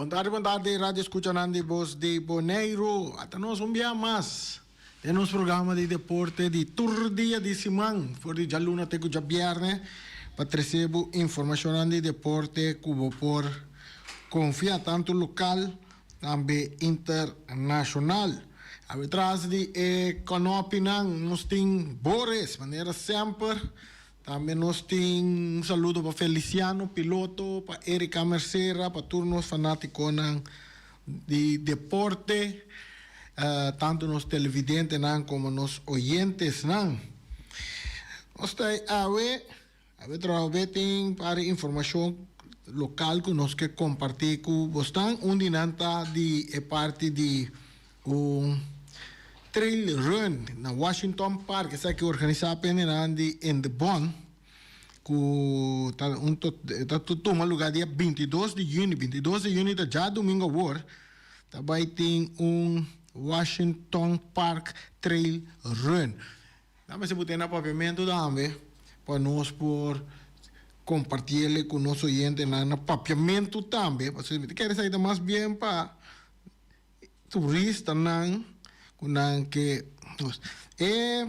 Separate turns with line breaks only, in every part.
Bon tardi, bon tardi, radio escuchanan di Bos di Boneiru. Ata nos un bia mas den nos programa di deporte di tur dia di siman, for di djaluna te ku djabièrnè, pa trese bo informashonnan di deporte ku bo por konfia, tantu lokal tambe internashonal. Awe tras di e kònòpinan nos tin Boris, manera semper. Tambe nos tin un saludo pa Feliciano Piloto, pa Erika Mercera, pa tur nos fanaticonan di deporte, tanto nos televidentenan como nos oyentesnan. Nos ta awe, awe traobe tin par informacion local cu nos ke comparti cu bosnan. Un di nan ta di e parti di Un trail run na Washington Park, esaki organisá pa hendenan di Indebon, ku ta un ta tuma lugá dia 22 di yüni. 22 di yüni ta djadumingu awor, ta bai tin un Washington Park Trail Run. Nan mester put'é na papiamentu tambe pa nos por kompartiel ku nos oyentenan na papiamentu tambe, pasobra mi ta kere esaki ta mas bien pa turistanan ku nan ke e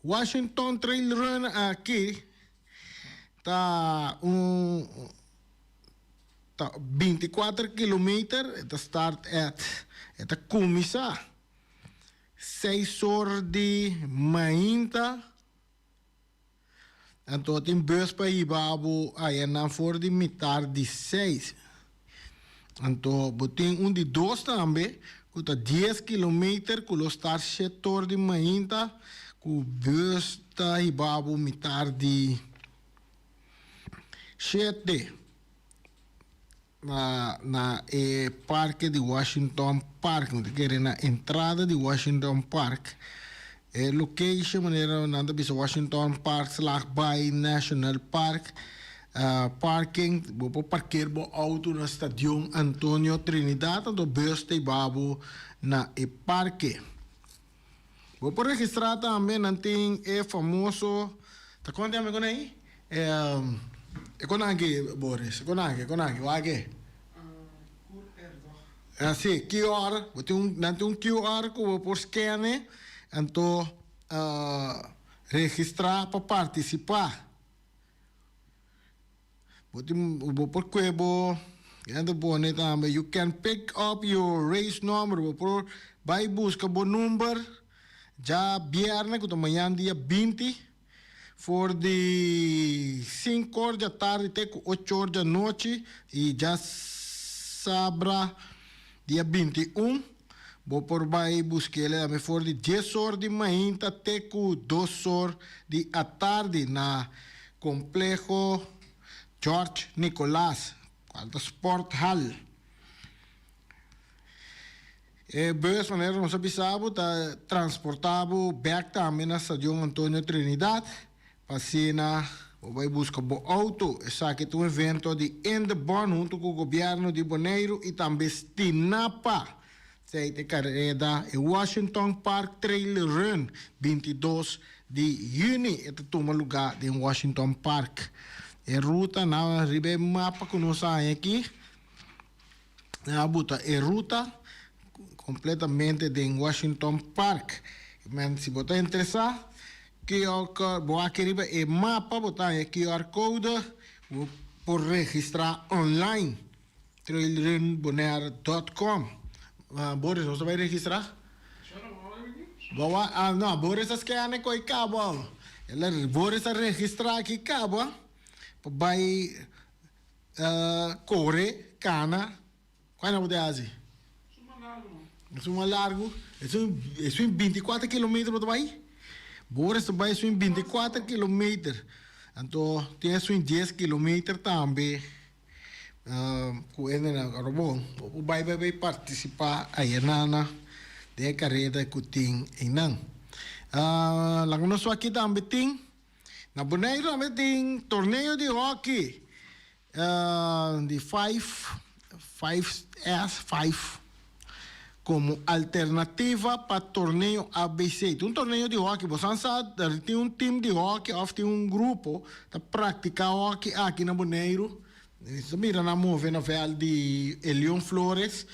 Washington Trail Run aki ta un ta 24 kilometer e ta start at e ta kuminsá seis or di mainta. Anto tin bus pa hiba bo ayanan for di mitar di seis. Anto bo tin un di dos tambe ku ta dies kilometer ku lo start shete or di mainta ku bus ta hiba bo mitar di shete. Na na e parke di Washington Park, mi ta kere na entrada di Washington Park. E location manera nan ta bisa Washington Park Slagbaai National Park. Parking, bo por parkeer bo auto na Stadion Antonio Trinidad anto bus ta hiba bo na e parke. Bo por registra tambe, nan tin e famoso, ta kon yama e kon ei? E kon aki Boris, e kon aki, e kon aki, wak e?
QR toch?
Ah si, QR, bo tin un, nan tin un QR ku bo por scan anto registra pa partisipá. Bo tin bo por kue bo nan ta pone tambe you can pick up your race number bo por bai buska bo number dja bierne ku ta mañan dia 20 for di 5 or dja tardi te ku 8 or dja nochi i dja sabra dia 21 bo por bai busk'el tambe for di 10 or di mainta te ku 2 or di atardi na Compleho George Nicolaas, cual ta Sport Hall. E bus, manera nos a bisa bo, ta transporta bo bek tambe na Stadion Antonio Trinidad pa asina bo bai busca bo auto. Esaki ta un evento di Indebon hunto cu Gobierno di Boneiru y tambe Stinapa. Esei ta e kareda e Washington Park Trail Run 22 di yüni. E ta tuma lugá den Washington Park. E ruta nan riba e mapa ku nos a haña aki, nan a buta e ruta kompletamente den Washington Park. Men si bo ta interesá, QR code, bo aki riba e mapa bo ta haña QR code, bo por registrá online. Trailrunbonaire.com Boris, nos ta bai registrá? Bo a, no, Boris a scan koi kaba. El a, Boris a registrá aki kaba pa bai kore, kana. Kua nan bo ta hasi? Suma largu. Esun, esun 24 kilometer bo ta bai? Boris ta bai esun 24 kilometer. Anto tin esun 10 kilometer tambe. Ku hendenan ora bo bo bai bai bai partisipá ayenana den e kareda ku tin einan. Laga nos wak aki tambe tin na Boneiru tambe tin torneo di hòki di five five S five komo alternativa pa torneo ABC. Tin un torneo di hòki bo san sa tin un tim di hòki òf tin un grupo ta praktiká hòki aki na Boneiru. Nos ta mira nan move na vèlt di Elion Flores.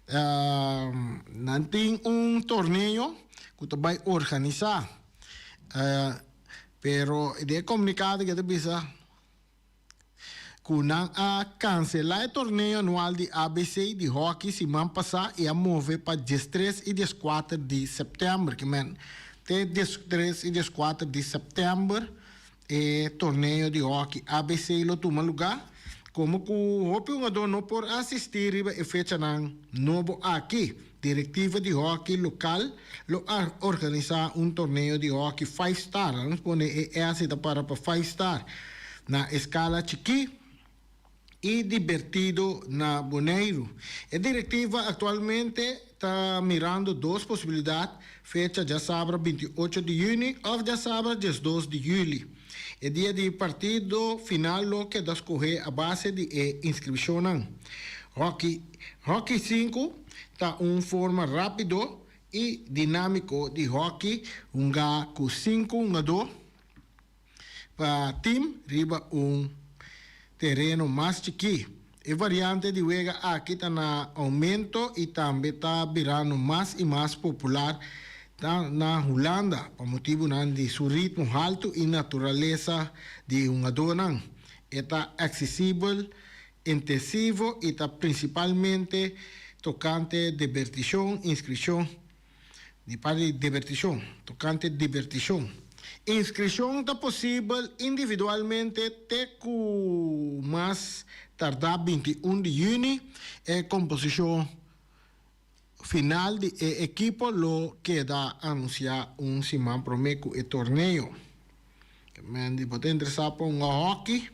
Nan tin un torneo ku ta bai organisá. Pero den e komunikado ke ta bisa ku nan a kanselá e torneo anual di ABC di hòki siman pasá i a move pa diestres i dieskuater di sèptèmber. Ke men te diestres i dieskuater di sèptèmber e torneo di hòki ABC lo tuma lugá. Komo ku hopi hungadó no por asistí riba e fechanan nobo aki, direktiva di hòki lokal lo a organisá un torneo di hòki five star, nos pone e S ta para pa five star, na eskala chikí i dibertido na Boneiru. E direktiva aktualmente ta mirando dos posibilidat, fecha djasabra 28 di yüni òf djasabra 12 di yüli. E dia di partido final lo keda skohé a base di e inskripshonnan. Hòki Hòki sinku ta un forma rápido i dinámiko di hòki hungá ku sinku hungadó pa tim riba un tereno mas chikí. E variante di wega aki ta na oumento i tambe ta birando mas i mas popular na Hulanda pa motibunan di su ritmo haltu i naturalesa di e hungadónan. E ta aksesibel, intensivo i ta prinsipalmente tokante debertishon, inskripshon di parti di debertishon, tokante dibertishon. Inskripshon ta posibel individualmente te ku mas tardá 21 di yüni. E komposishon final di e ekipo lo keda anunsiá un siman promé ku e torneo. Mandy, bo ta interesá pa hunga hòki?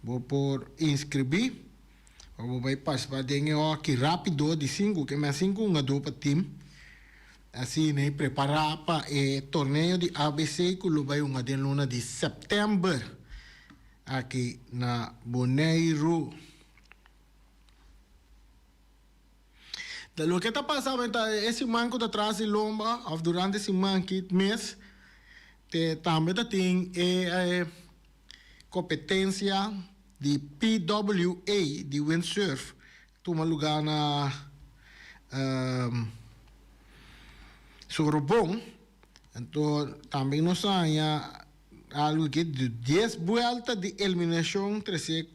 Bo por inskribí pa bo bai partisipá den e hòki rápido di sinku, ke men sinku hungadó pa tim. Asina e prepará pa e torneo di ABC ku lo bai hunga den luna di sèptèmber aki na Boneiru. Ta loke ta pasa awe ta e siman ku ta tras di lomba òf durante siman ki mes te tambe ta tin e kompetensia di PWA di windsurf tuma lugá na Sorobon. Anto tambe nos a haña algu ki di dies buelta di eliminashon trese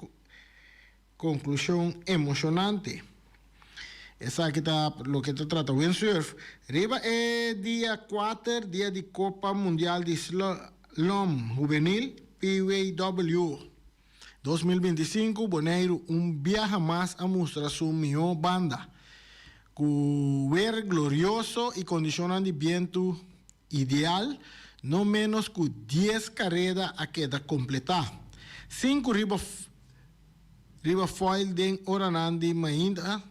Konklushon emoshonante. Esaki ta loke ta trata windsurf. Riba e dia kuater, dia di Kopa Mundial di Slalom Hubenil, PWW, 2025, Boneiru un biaha mas a mustra su mihó banda. Ku wer glorioso i kondishonnan di bientu ideal, no ménos ku dies kareda a keda kompletá. Sinku riba Riba foil den oranan di mainta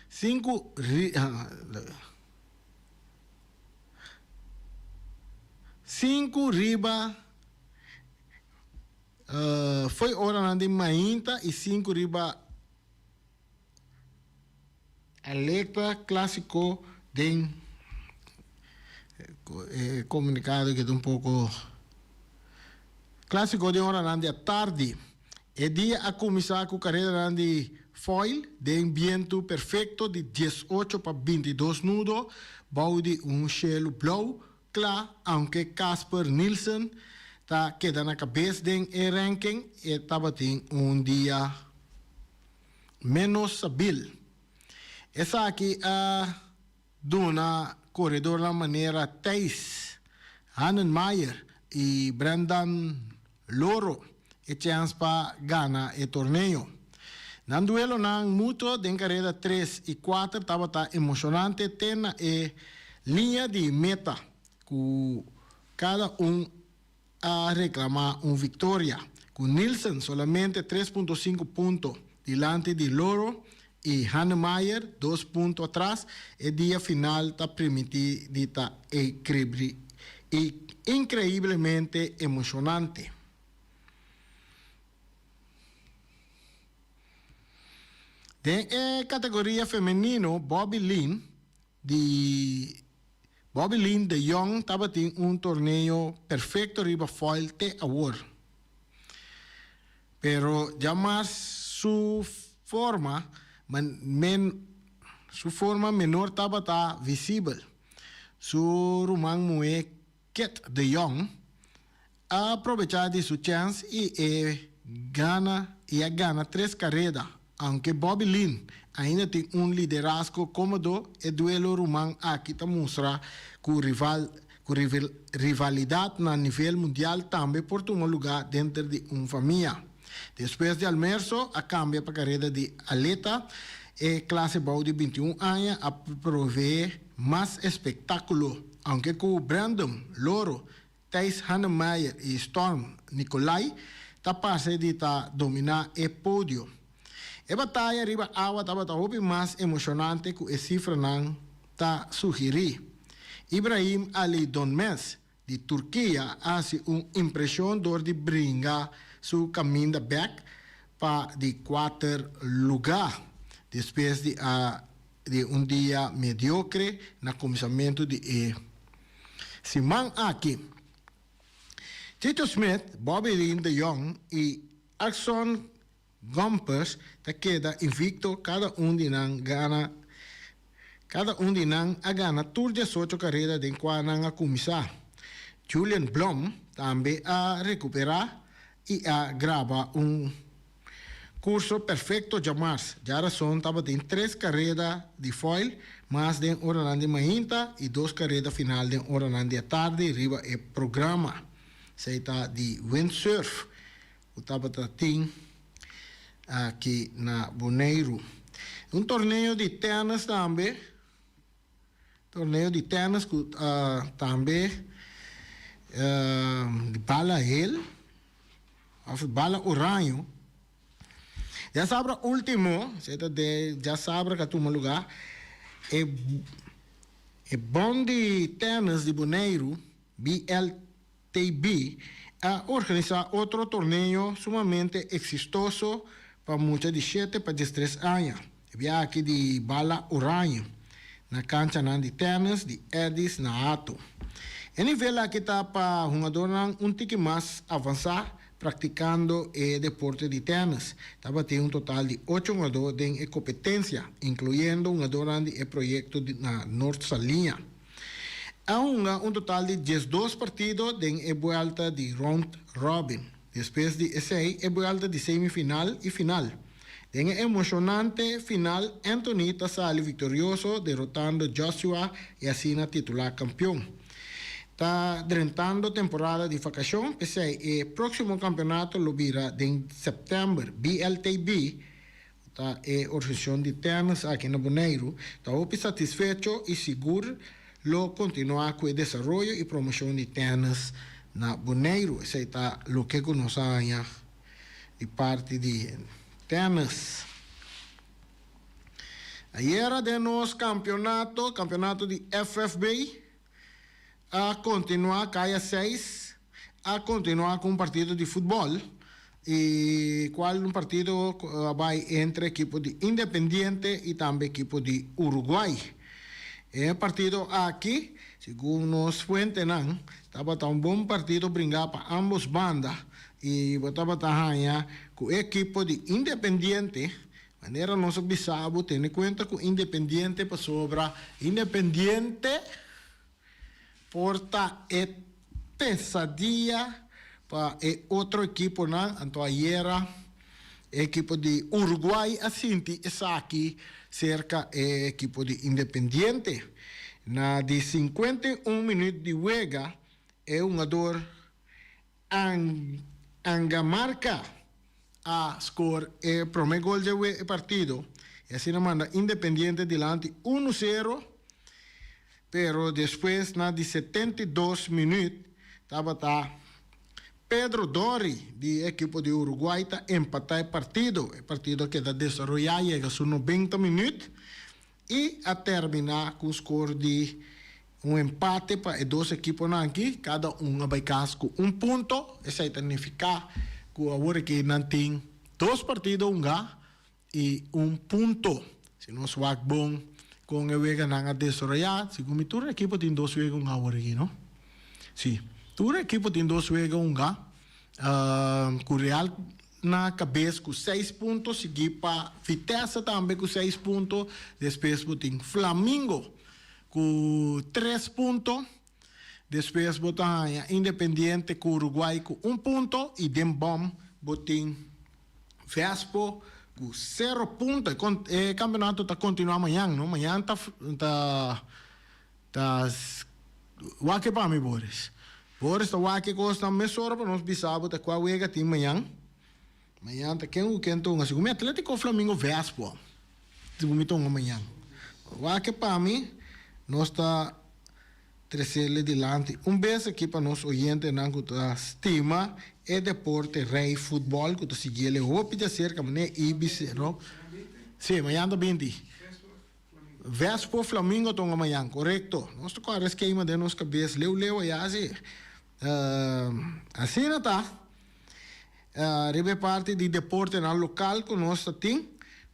sinku sinku riba fo'i oranan di mainta i sinku riba Alerta Clásico den e comunicado ke ta un poco Clásico den oranan di atardi. E dia a cuminsa cu careranan di foil den bientu perfecto di 18 pa 22 nudo bou di un shelu blou cla, aunke Casper Nielsen ta keda na cabes den e ranking e tabatin un dia Ménos sabil. Esaki a duna koredornan manera Thijs Hannenmayer i Brendan Loro e chèns pa gana e torneo. Nan duelonan mutuo den kareda tres i kuater tabata emoshonante te na e liña di meta ku kada un a reclama un victoria, cu Nielsen solamente 3.5 punto dilanti di Loro y Hannemeyer dos punto atras, e dia final ta primiti di ta increiblemente emocionante. Den e categoria femenino Bobby Lynn di Bobby Lynn de Jong tabatin un torneo perfecto riba foil te awor. Pero djamars su forma men su forma menor tabata visibel. Su ruman muhé Ket de Jong a probechá di su chèns i e gana i a gana tres kareda. Aunke Bobby Lynn ainda tin un liderazgo kómodo, e duelo ruman aki ta mustra ku rival ku rivalidat na nivel mundial tambe por tuma lugá denter di un famia. Despues di almuerso a kambia pa kareda di aleta, e klase bou di 21 aña a proveé mas espektákulo, aunke ku Brandon Loro, Thijs Hannemeyer i Storm Nicolai ta parse di ta dominá e podio. E bataya riba awa tabata hopi mas emoshonante ku e sifranan ta sugirí. Ibrahim Ali Donmez di Turkia a hasi un impreshon dor di bringa su kaminda bèk pa di kuater lugá despues di a di un dia mediokre na kuminsamentu di e siman aki. Tito Smith, Bobby Lynn de Jong i Axon Gompers ta keda invicto kada un di nan gana kada un di nan a gana tur diesocho kareda den kua nan a kuminsá. Julian Blom tambe a rekuperá i a graba un kurso perfekto djamars. Djarason tabatin tres kareda di foil mas den oranan di mainta i dos kareda final den oranan di atardi riba e programa. Esei ta di windsurf. Ku tabata tin aki na Boneiru. Un torneo di tènis tambe, torneo di tènis ku tambe di bala hel òf bala oraño. Djasabra último, esei ta de djasabra ku a tuma lugá, e e bòm di tènis di Boneiru, BL. TB, a organisá otro torneo sumamente eksistoso pa mucha di shete pa diestres aña, e bia aki di bala oraño, na kanchanan di tènis di Eddy's na Hato. E nivel aki ta pa hungadornan un tiki mas avansá praktikando e deporte di tènis. Tabatin un total di ocho hungadó den e kompetensia, inkluyendo hungadornan di e proyekto na Nort Saliña. A hunga un total di 12 partido den e buelta di round robin. Despues di esei e buelta di semifinal i final. Den e emoshonante final Anthony ta sali viktorioso derotando Joshua i asina titulá kampion. Ta drentando temporada di vakashon p'esei e próksimo kampeonato lo bira den sèptèmber. BLTB. Ta e organisashon di tènis aki na Boneiru ta hopi satisfecho i sigur lo kontinuá ku e desaroyo i promoshon di tènis na Boneiru. Esei ta loke ku nos a haña di parti di tènis. Ayera den nos kampionato, kampionato di FFB, a kontinuá kaya seis a kontinuá ku un partido di futbòl i kual un partido ku a bai entre ekipo di Independiente i tambe ekipo di Uruguay. E partido aki segun nos fuentenan tabata un bon partido bringá pa ambos banda i bo tabata haña ku e ekipo di Independiente manera nos a bisa bo tene kuenta ku Independiente pasobra Independiente Por ta e pesadia pa e otro ekiponan, anto ayera e ekipo di Uruguay a sinti esaki serka e ekipo di Independiente. Na di 51 minuut di wega e hungador Angamarca a score e prome gol dje e partido y asina manda Independiente dilanti uno sero, pero despues na di 72 minuut tabata Pedro Dori di e ekipo di Uruguay ta empata e partido. E partido a keda desaroya yega su 90 minuut y a termina cu score di un empate pa e dos ekiponan aki, kada un a bai kas ku un punto. Esei ta nifiká ku awor aki nan tin dos partido hungá i un punto. Si nos wak bon kon e weganan a desaroyá, segun mi tur ekipo tin dos wega hungá awor aki, no? Sí, tur ekipo tin dos wega hungá. Ku Real. na kabes ku seis punto, sigui pa Vitesse tambe ku seis punto, despues bo tin Flamingo ku tres punto, despues bo ta haña Independiente ku Uruguay ku un punto i den bòm bo tin Vespo ku sero punto. E kampeonato ta kontinuá mañan, no? Mañan ta ta ta wak e pa mi Boris. Boris ta wak e kosnan mesora pa nos bisa bo ta kua wega tin mañan. Mañan ta ken ku ken ta hunga. Segun mi Atletico Flamingo Vespo segun mi ta hunga mañan. Wak e pa mi nos ta tresele dilanti un bes aki pa nos oyentenan ku ta stima e deporte rei futbòl ku ta siguiele hopi di aserka manera Ibis no. Si mañan ta binti. Vespo Flamingo ta hunga mañan korekto. Nos ta kòrda skema den nos kabes leu leu ayá si. Asina ta. Riba e parti di deportenan lokal ku nos ta tin,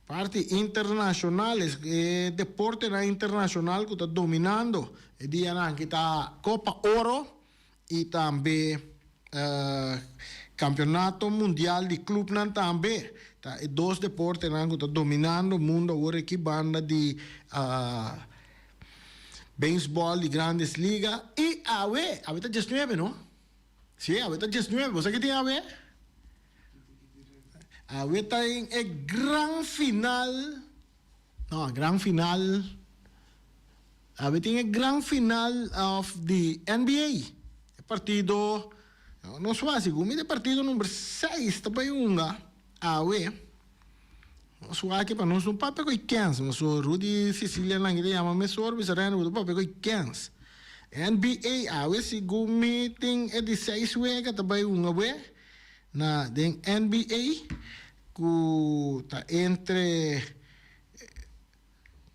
parti internashonal, e deportenan internashonal ku ta dominando e dianan aki ta Kopa Oro i tambe Kampionato Mundial di Klupnan tambe. Ta e dos deportenan ku ta dominando mundo awor aki banda di beisbòl di Grandes Liga i awe, awe ta diesnuebe no? Sí, awe ta diesnuebe. Bo sa ki tin awe? Awe ta en e gran final. No, gran final. Awe tin e gran final of di NBA. E partido, no swa, segun mi ta e partido number seis ta bai hunga awe. Nos wak pa nos no papia ku e kens. Pasobra Rudy Cecilia nan ta yama mesora bisa Rene bo ta papia ku e kens. NBA awe segun mi tin e di seis wega ta bai hunga awe na den NBA ku ta entre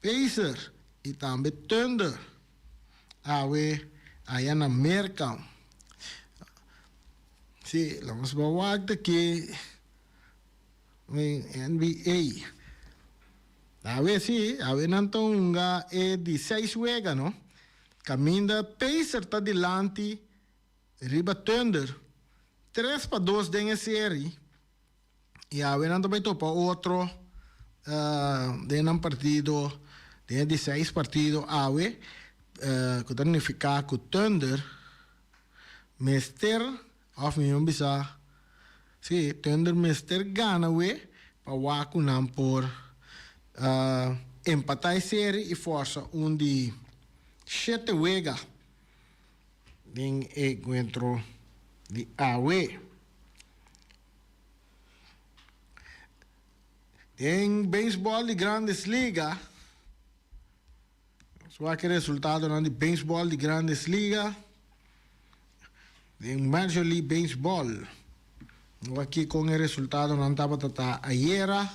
Pacer i tambe Thunder awe aya na Merka. Si, lo nos bai wak ta ke. NBA. Awe si, awe nan ta hunga e di seis wega no. Caminda Pacer ta dilanti riba Thunder 3-2 den e serie y awe nan ta bay topa otro den nan partido, den e di seis partido awe, cu ta nifica cu Thunder mester of mihor bisa Sí, Thunder mester gana we pa wak ku nan por empatá e seri i forsa un di shete wega den e enkuentro di awe. Den beisbòl di Grandes Liga, nos wak e resultadonan di beisbòl di Grandes Liga. Den Major League Baseball, no aki kon e resultadonan tabata ta ayera.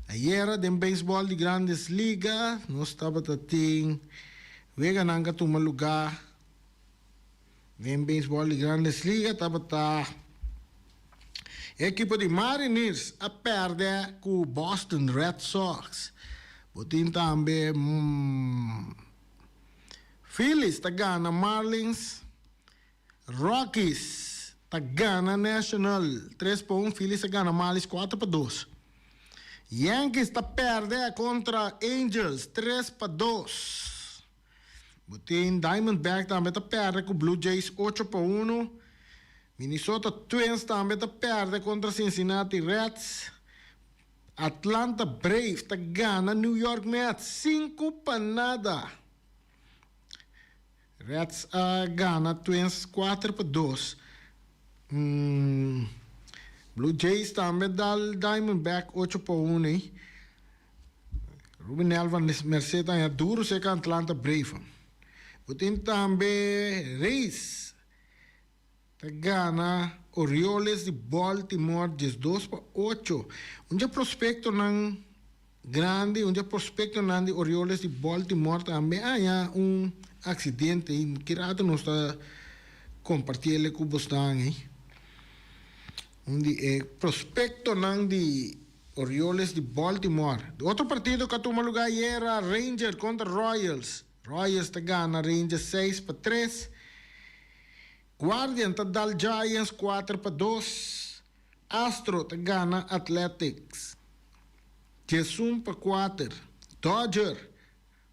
Ayera den beisbòl di Grandes Liga nos tabata tin weganan ku a tuma lugá den beisbòl di Grandes Liga tabata e ekipo di Mariners a pèrdè ku Boston Red Sox. Bo tin tambe Phillies ta gana Marlins, Rockies ta gana National tres pa un, Phillies a gana Marlins kuater pa dos. Yankees ta pèrdè kontra Angels tres pa dos. Bo tin Diamondback tambe ta pèrdè ku Blue Jays ocho pa uno. Minnesota Twins tambe ta pèrdè kontra Cincinnati Reds. Atlanta Braves ta gana New York Mets sinku pa nada. Reds a gana Twins kuater pa dos. Blue Jays tambe dal Diamondback ocho pa uno ei. Ruben Elvan Merced a haña duru serka Atlanta Brave. Bo tin tambe Rays. Ta gana Orioles di Baltimore 12-8. Un dje prospectonan grandi, un dje prospectonan di Orioles di Baltimore tambe a haña un accidente y ki rato nos ta compartiele cu bosnan ey. Un di e prospectonan di Orioles di Baltimore. Di otro partido cu a tuma lugar ayera, Ranger contra Royals. Royals ta gana Rangers 6-3. Guardian ta dal Giants 4-2. Astro ta gana Athletics 11-4. Dodger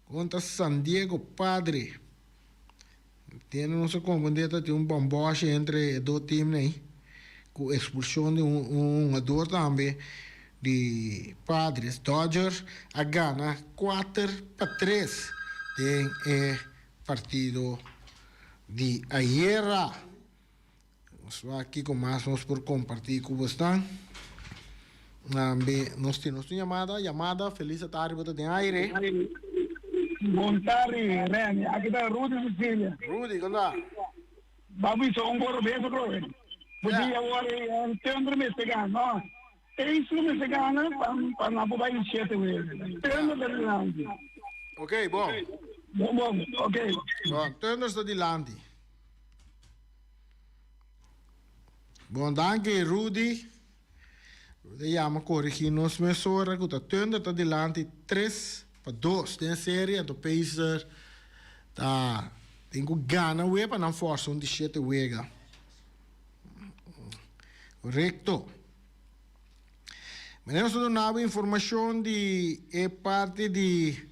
kontra San Diego Padre. Tiene nos a comprende ta tin un bamboshi entre e dos teamnan ei ku expulsion di un hungador tambe di Padres. Dodger a gana 4-3 den e partido di ayera. Nos wak kiko mas nos por kompartí ku bosnan. Tambe nos tin nos yamada. Yamada, felis atardi, bo ta den aire.
Bon tardi, Remy. Aki ta Rudy Cecilia.
Rudy, kon ta?
Bo a bisa un boro beso atrobe. Bo di awor e Thunder mester gana. No, Pacers mester gana pa nan por bai di shete wega. Thunder ta dilanti.
Ok, bon.
Bon, bon. Ok.
Bon, Thunder sta dilanti. Bon danki Rudy. Rudy yama corrigi nos mesora cu ta Thunder ta dilanti 3-2 den serie anto Pacers ta tin cu gana wee pa nan forsa un di shete wega. Correcto. Meneer nos ta duna bo informacion di e parti di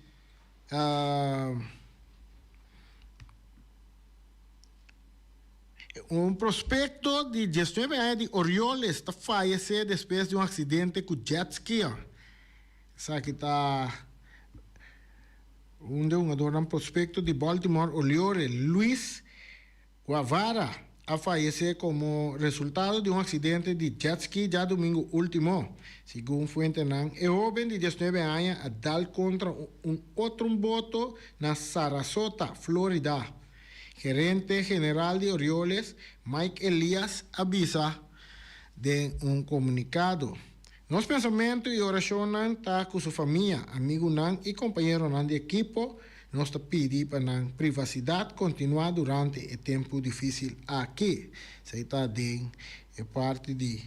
Un prospecto di diesnuebe aña di Orioles ta fayece despues di un accidente cu jet ski. Esaki ta un di e hungadornan prospecto di Baltimore Oriole, Luis Guevara, a fayece como resultado di un accidente di jet ski djadumingo ultimo. Segun fuentenan, e hoben di diesnuebe aña a dal contra un otro boto na Sarasota, Florida. Gerente general di Orioles, Mike Elias, a bisa den un comunicado, Nos pensamento y oracionnan ta cu su famia, amigunan y compañeronan di ekipo. Nos ta pidi pa nan privacidad continua durante e tempo dificil aki. Esey ta den e parti di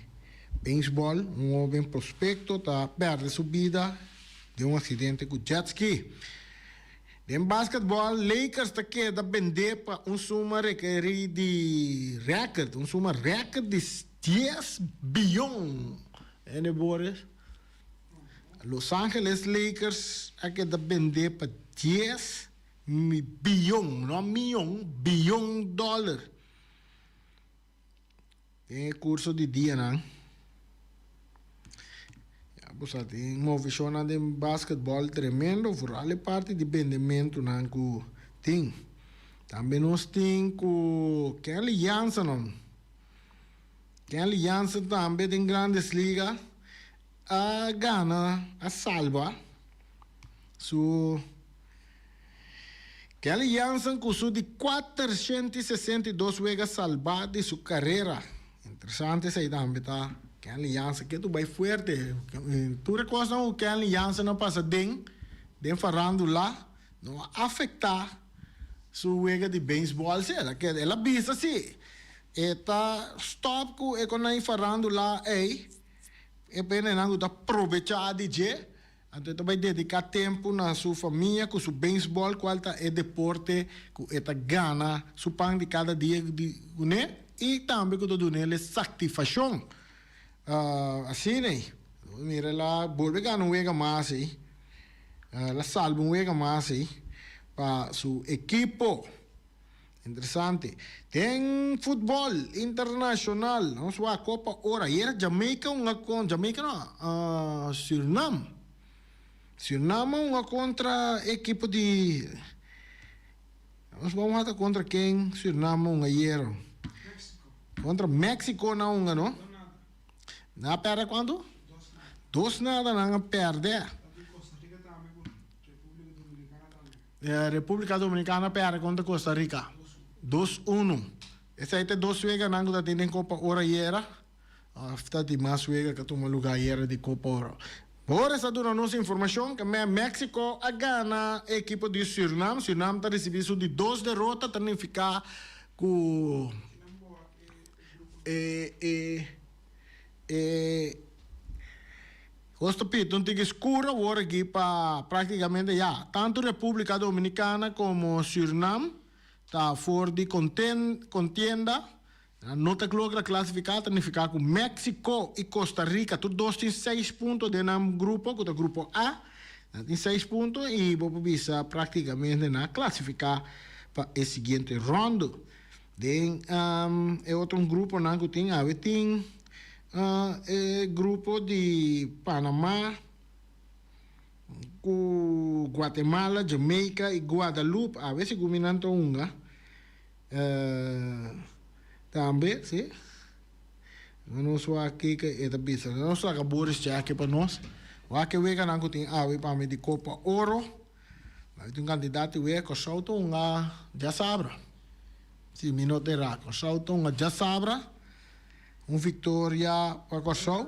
baseball, un hoben prospecto ta perde su bida den un accidente cu jet ski. Den basketball, Lakers ta keda bendé pa un suma rekerí di rèkert, un suma rèkert di dies biyon. Hende Boris, Los Angeles Lakers a keda bendé pa dies biyon, no miyon, biyon dòler. Den e kurso di dianan, ya bo sa tin movishonnan den basketbòl tremendo, vooral e parti di bendementunan ku tin. Tambe nos tin ku Kenley Jansen, Kenley Jansen tambe den Grandes Liga a gana, a salba su. Kelly Jansen ku su di 462 wega salbá di su karera. Interesante esei tambe ta Kenley Jansen ke tu bai fuerte. Tur e kosnan ku Kenley Jansen a pasa den den farandula no a afektá su wega di beisbòl si. El a keda el a bisa si e ta stòp ku e konai farandula ei e pendenan ku ta probechá di dje. Anto e ta bai dediká tempu na su famia ku su beisbòl kual ta e deporte ku e ta gana su pan di kada dia kuné i tambe ku ta dun'el e saktifashon. Asina ei, mira el a bolbe gana un wega mas ei, el a salba un wega mas ei pa su ekipo. Interesante. Den futbòl internashonal, nos wak Kopa Oro. Ayer Jamaica hunga kon, Jamaica no, Surinam. Surinam a hunga kontra ekipo di, nos ban wak ta kontra ken Surinam a hunga ayer. Kontra Mexico nan a hunga no. Nan a pèrdè kuantu? Dos nada nan a pèrdè. Republica Dominicana perde contra Costa Rica dos uno. Esei ta e dos weganan cu ta tin den Copa Oro ayera. Of ta tin mas wega cu a tuma luga ayera di Copa Oro. Boris a duna nos informacion cu Mexico a gana e ekipo di Surinam. Surinam ta ricibi su di dos derota, ta nifica cu e e e. Nos ta pidi un tiki skur awor aki pa praktikamente ya tantu Republika Dominikana komo Sürnam ta for di kontienda. Nan no ta logra klasifiká ta nifiká ku Meksiko i Costa Rica tur dos tin seis punto den nan grupo ku ta grupo A. Nan tin seis punto i bo por bisa praktikamente nan a klasifiká pa e siguiente ròndu. Den e otro gruponan ku tin awe tin e grupo di Panama ku Guatemala, Jamaica i Guadalupe. Awe segun mi nan ta hunga. Tambe, si. Nos wak kiko e ta bisa. Nos laga Boris chèke pa nos. Wak e weganan ku tin awe pa mi di Kopa Oro. Awe tin un kantidat di wega. Kòrsou ta hunga djasabra. Si mi no ta erá. Kòrsou ta hunga djasabra. Un viktoria pa Kòrsou.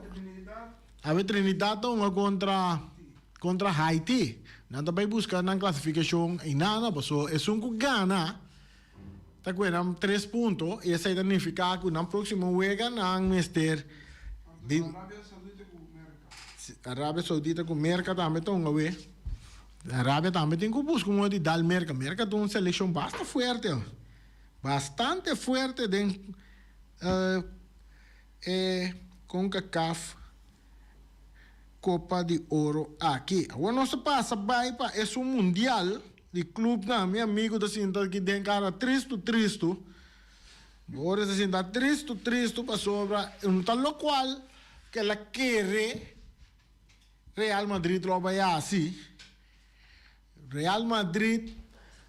Awe Trinidad ta hunga kontra kontra Haiti. Nan ta bai buska nan klasifikashon einana paso esun ku gana ta kue nan tres punto i esei ta nifiká ku nan próksimo wega nan mester bin Arabia Saudita ku Merka tambe ta hunga we. Arabia tambe tin ku buska un modo di dal Merka. Merka ta un selekshon basta fuerte, bastante fuerte den E Concacaf Copa di Oro aki. Awor nos ta pasa bai pa esun mundial di clubnan. Mi amigo ta sinta aki den cara tristu tristu. Boris ta sinta tristu tristu pasobra no ta locual cu el a kere Real Madrid lo a bai haci. Real Madrid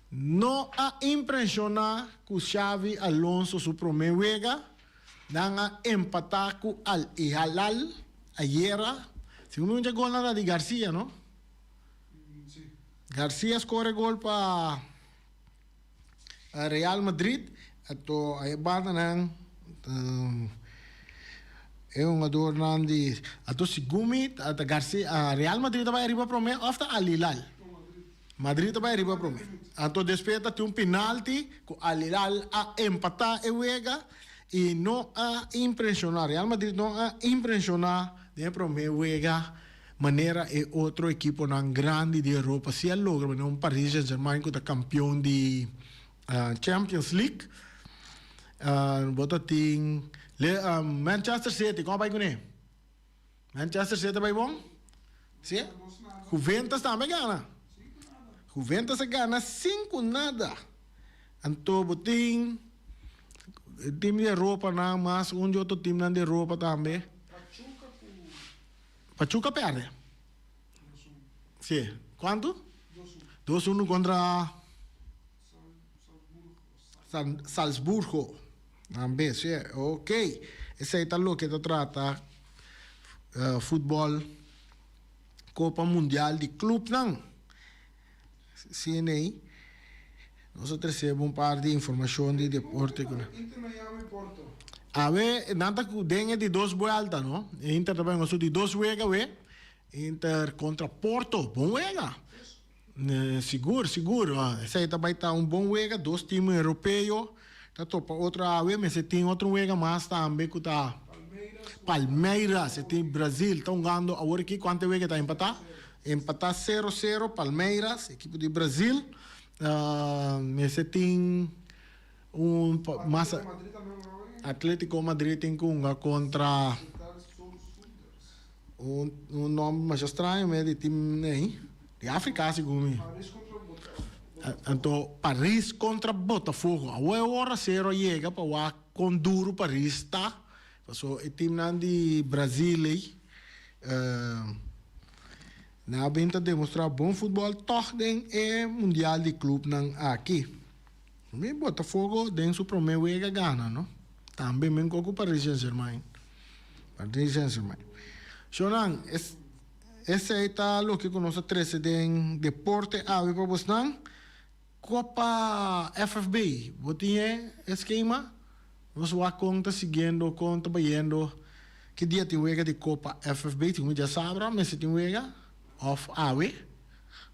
no a impresiona cu Xavi Alonso su prome wega. Nan a empata cu Al Hilal ayera. Segun mi un dje golnan ta di Garcia, no? Garcia score gol pa Real Madrid. Anto a e banda nan e hungadornan di anto segun mi ta Garcia Real Madrid ta bai ariba prome of ta Al Hilal? Madrid ta bai ariba prome. Anto despues ta tin un penalti ku Al Hilal a empata e wega y no a impresiona Real Madrid no a impresiona den e prome wega manera e otro ekiponan grandi di Europa si a logra manera un Paris Saint Germain ku ta kampion di Champions League. Bo ta tin Manchester City kon a bai kuné? Manchester City a bai bon? Si? Juventus tambe a gana. Juventus a gana sinku nada. Anto bo tin team di Europa nan mas un di otro teamnan di Europa tambe. Pachuca perde. Si. Cuanto? Dos uno contra Salzburgo. Tambe, si. Ok. Esey ta loke ta trata futbol Copa Mundial di Clubnan. CNA. Nos a trece bo un par di informacion di deporte cu.
Inter Miami Porto.
Awe nan ta cu den e di dos buelta no. Inter ta bay su di dos wega awe. Inter contra Porto. Bon wega. Sigur sigur. Esey ta bay ta un bon wega. Dos team europeo ta topa otro awe. Mester tin otro wega mas tambe cu ta Palmeiras. E team Brazil ta hungando awor aki. Cuanto wega ta empata? Empata sero sero Palmeiras ekipo di Brazil. Mester tin un mas Atletico Madrid tin cu hunga contra un nomber masha straño me di team ey di Africa segun mi. Anto Paris contra Botafogo awor e ora cero a yega pa wak con duro Paris ta paso e teamnan di Brazil ey. Nan a bin ta demostrá bon futbòl tòg den e Mundial di Klupnan aki. Mi Botafogo den su promé wega gana, no? Tambe menko ku Paris Saint-Germain. Paris Saint-Germain. Shownan, esei ta loke ku nos a trese den deporte awe pa bosnan. Copa FFB, bo tin e eskema? Nos wak kon ta siguiendo, kon ta bayendo. Ki dia tin wega di Copa FFB? Tin un djasabra mester tin wega of awe?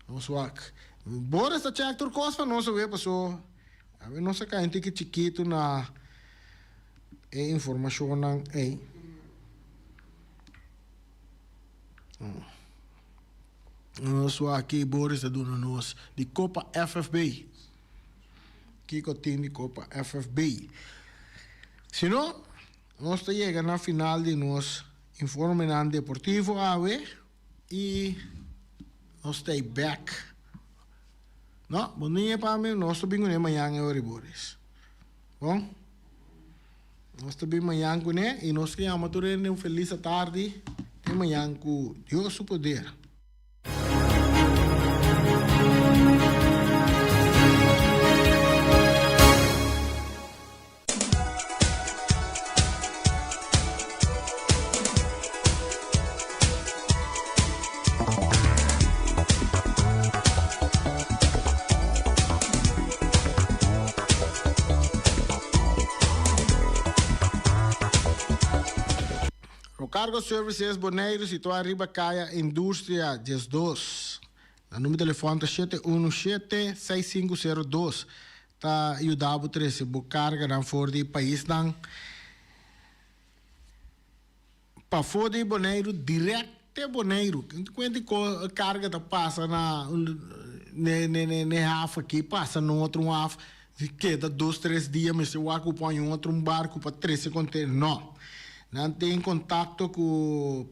Nos wak. Boris ta check tur kos pa nos awe paso awe nos a kai un tiki chikitu na e informashonnan ei. Nos wak ki Boris ta duna nos di Copa FFB. Kiko tin di Copa FFB? Si no, nos ta yega na final di nos informenan deportivo awe y nos ta bek. No, bo niña pa mi, nos ta bin kuné mañan e ora Boris. Bon? Nos ta bin mañan kuné y nos ta yama tur hende un feliz atardi te mañan ku Dios su poder. Rocargo Services Boneiru situá riba Kaya Industria 12. Nan number telefòn ta 717 6502. Ta yuda bo trese bo karganan for di paisnan pafó di Boneiru dirèkt te Boneiru. Kuenti ku karga ta pasa na ne haf aki pasa na otro un haf keda dos tres dia mester wak ku pon un otro un barku pa trese kontener. No. Nan tin kontakto ku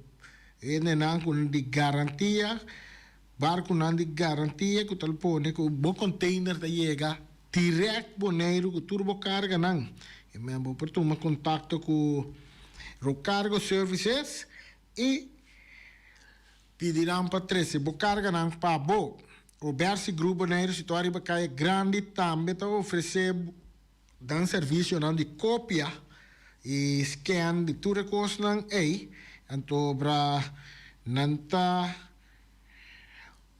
hendenan ku di garantia. Barkunan di garantia ku ta pone ku bo container ta yega direct Boneiru ku tur bo karganan. E men bo por tuma kontakto ku Rocargo Services i pidi nan pa trese bo karganan pa bo. Obersi Group Boneiru situá riba Kaya Grandi tambe ta ofresé Dan servisionan di kopia i scan di tur e kosnan ei, anto bra nan ta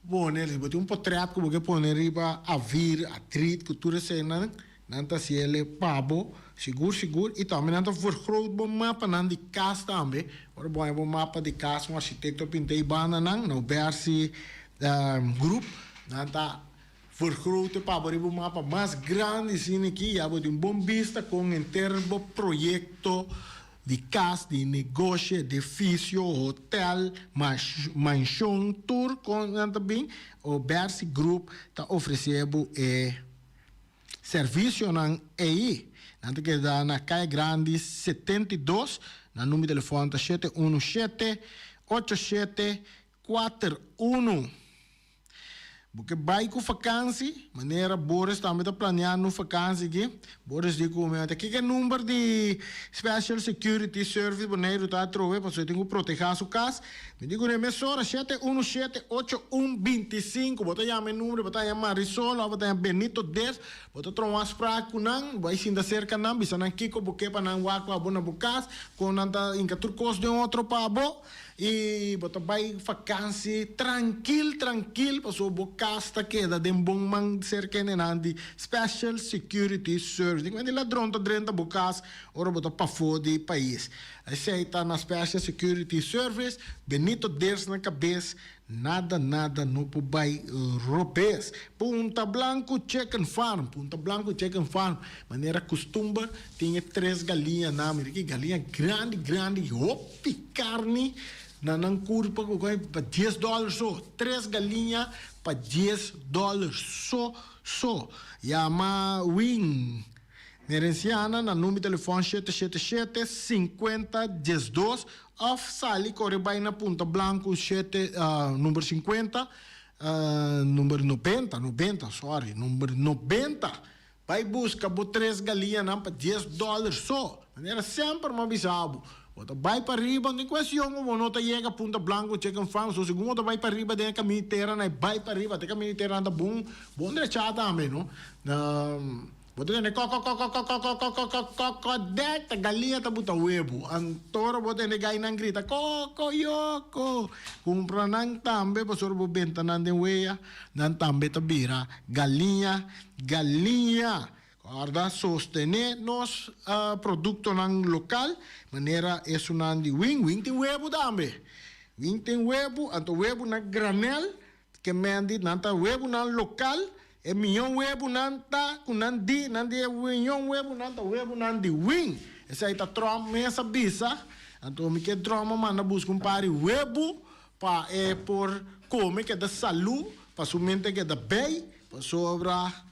pone, si bo tin un potret ku bo ke pone riba A-vier, A-drie, ku tur eseinan, nan ta hasi el pa bo sigur sigur i tambe nan ta vergroot bo mapanan di kas tambe, ora bo haña bo mapa di kas un architekto a pinta ei bandanan, nou Bersi Group, nan ta. Vergrote pa bo riba un mapa mas grandi asina aki ya bo tin un bon bista kon henter bo proyekto di kas, di negoshi, edifisio, hotel, manshon, tur kon nan ta bin. Obersi Group ta ofresé bo e servisionan ei. Nan ta keda na Kaya Grandi 72. Nan number di telefòn ta 717 87 41. Bo ke bai ku fakansi, manera Boris tambe ta planeando un fakansi aki. Boris di ku mi, ta kiko e number di Special Security Service Boneiru ta atrobe pasobra e tin ku protehá su kas. Mi di ku mesora shete unu shete ocho un binti sinku. Bo ta yama e number, bo ta haña Marisol òf bo ta haña Benito Des. Bo ta tròba un afsprak ku nan, bo a sinta serka nan, bisa nan kiko bo ke pa nan wak pa bo na bo kas, kon nan ta hinka tur kos den otro pa bo. I bo ta bai fakansi trankil trankil pasobra bo kas ta keda den bon man serka hendenan di Special Security Service. Di kuenta ladron ta drenta bo kas ora bo ta pafó di pais. Esei ta na Special Security Service, Benito Ders na kabes, nada nada no por bai robes. Punta Blanco Chicken Farm, Punta Blanco Chicken Farm, manera kustumber tin e tres galiñanan, mira ki galiña grandi grandi, hopi. Hopi carni na nan curpa cu coge pa dies dollar so. Tres galiña pa dies dollar so so. Yama Win Nerenciana na number telefon shete shete shete sinkuenta diesdos of sali core bay na Punta Blanco shete number sinkuenta number nobenta nobenta sorry number nobenta. Bai buska bo tres galiñanan pa dies dòler so. Manera semper mi a bisa bo, bo ta bai pa riba, no tin kuestion ku bo no ta yega Punta Blanco Chicken Farm, so segun bo ta bai pa riba den e kamin'i tera nan e bai pa riba, te kamin'i tera nan ta bon, bon drechá tambe, no. Bo ta tende kòkòkòkòkòkòkòkòkòkòdèk, ta galiña ta buta webu. Anto ora bo tende gainan grita kòkòyòkò, kumpra nan tambe pasobra bo benta nan den wea, nan tambe ta bira galiña. Galiña. Kòrda sostené nos produktonan lokal, manera esunnan di Wing. Wing tin webu tambe. Wing tin webu, anto webu na granèl, ke men di nan ta webunan lokal. E mion webunan ta ku nan di, nan di e mion webunan ta webunan di Wing. Esei ta Trump mes a bisa. Anto mi ke Trump a manda buska un par di webu pa e por kome keda salú, pa su mente keda bei. Pasobra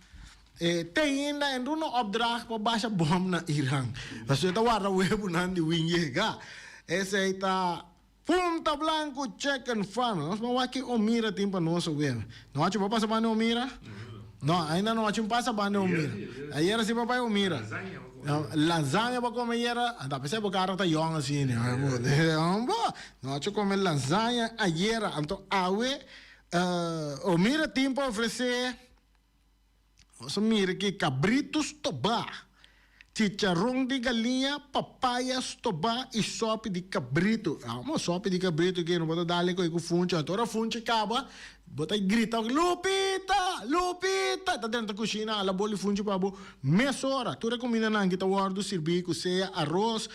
E te ainda en duna opdracht pa basha bom na Iran. Pasobra e ta warda webunan di win yega. Esei ta Punta Blanco Chicken Farm. Nos ban wak ki Omira tin pa nos awe. No achi bo pasa banda Omira? No, ainda no achi pasa banda Omira. Ayera si bo bai Omira. Lasaña bo come ayera? Anta pesey bo cara ta yong asina. No achi come lasaña ayera. Anto awe Omira tin pa ofrece. Nos a mira ki kabritu stobá, chicharon di galiña, papaya stobá i sòpi di kabritu. Amo sòpi di kabritu ki no bo ta dale koe ku funchi. Anto ora funchi kaba, bo ta grita, Lupita! Lupita! Ta drenta kushina ala boli funchi pa bo mesora. Tur e kumindanan ki ta wòrdu sirbí ku sea aros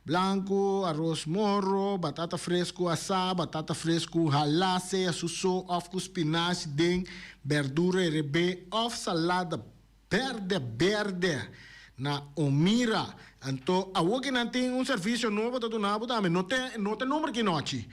blanku, aros moro, batata fresku asá, batata fresku halá, sea su so òf ku spinashi den Berdura herebé òf salada bèrdè bèrdè na Omira. Anto awor ki nan tin un servisio nobo ta duna bo tambe. No te no te number ki nochi.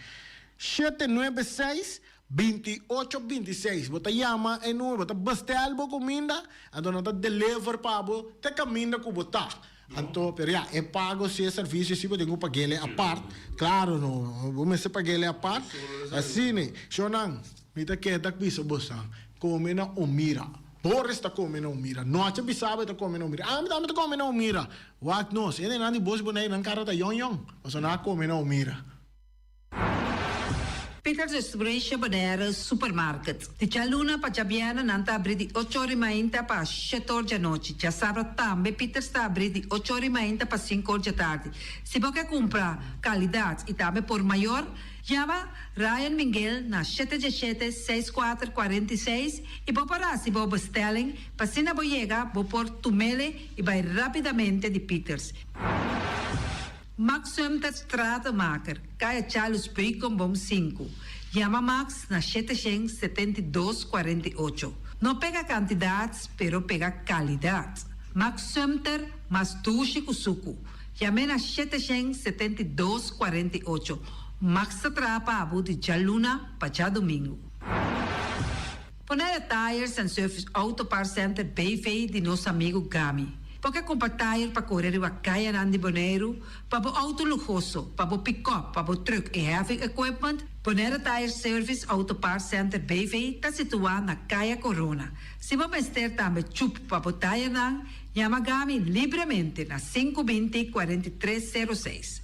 796 28 26. Bo ta yama e number, bo ta bestèl bo kuminda, anto nan ta deliver pa bo te kaminda ku bo ta. Anto, pero ya, e pago si e servisio si bo tin ku pag'el apart. Klaro no, bo mester pag'el apart. Asina, shownan. Mi ta keda bisa bosan, Kome na Omira. Boris ta kome na Omira. Nochi bisa bo e ta kome na Omira. Ami tambe ta kome na Omira. Wak nos, hendenan di bos Bonei nan kara ta yon yon, pasobra nan a kome na Omira.
Peters Restauration Bonaire Supermarket. Di djaluna pa djabièrnè nan ta abrí di ocho or i mainta pa shete or djanochi. Djasabra tambe Peters ta abrí di ocho or i mainta pa sinku or djatardi. Si bo ke kumpra kalidat i tambe por mayor, Yama Ryan Minguel na shete djeshete seis kuater 46 i bo por hasi bo bestelling pa asina bo yega bo por tumele i bai rapidamente di Pieters. Max Sumter Stratenmaker, Kaya Charles Beukenboom sinku. Yama Max na 772 48. No pega kantidat pero pega kalidat. Max Sumter mas dushi ku suku. Yam'é na 772 48. Max ta traha pa abo di djaluna pa djadumingu. Bonaire Tires and Service Auto Parts Center BV di nos amigu Gami. Bo ke kumpra tire pa kore riba kayanan di Boneiru, pa bo outo luhoso, pa bo pikòp, pa bo trùk i heavy equipment? Bonaire Tire Service Auto Parts Center BV ta situá na Kaya Korona. Si bo mester tambe chup pa bo tirenan, Yama Gami libremente na sinku binti 43 sero seis.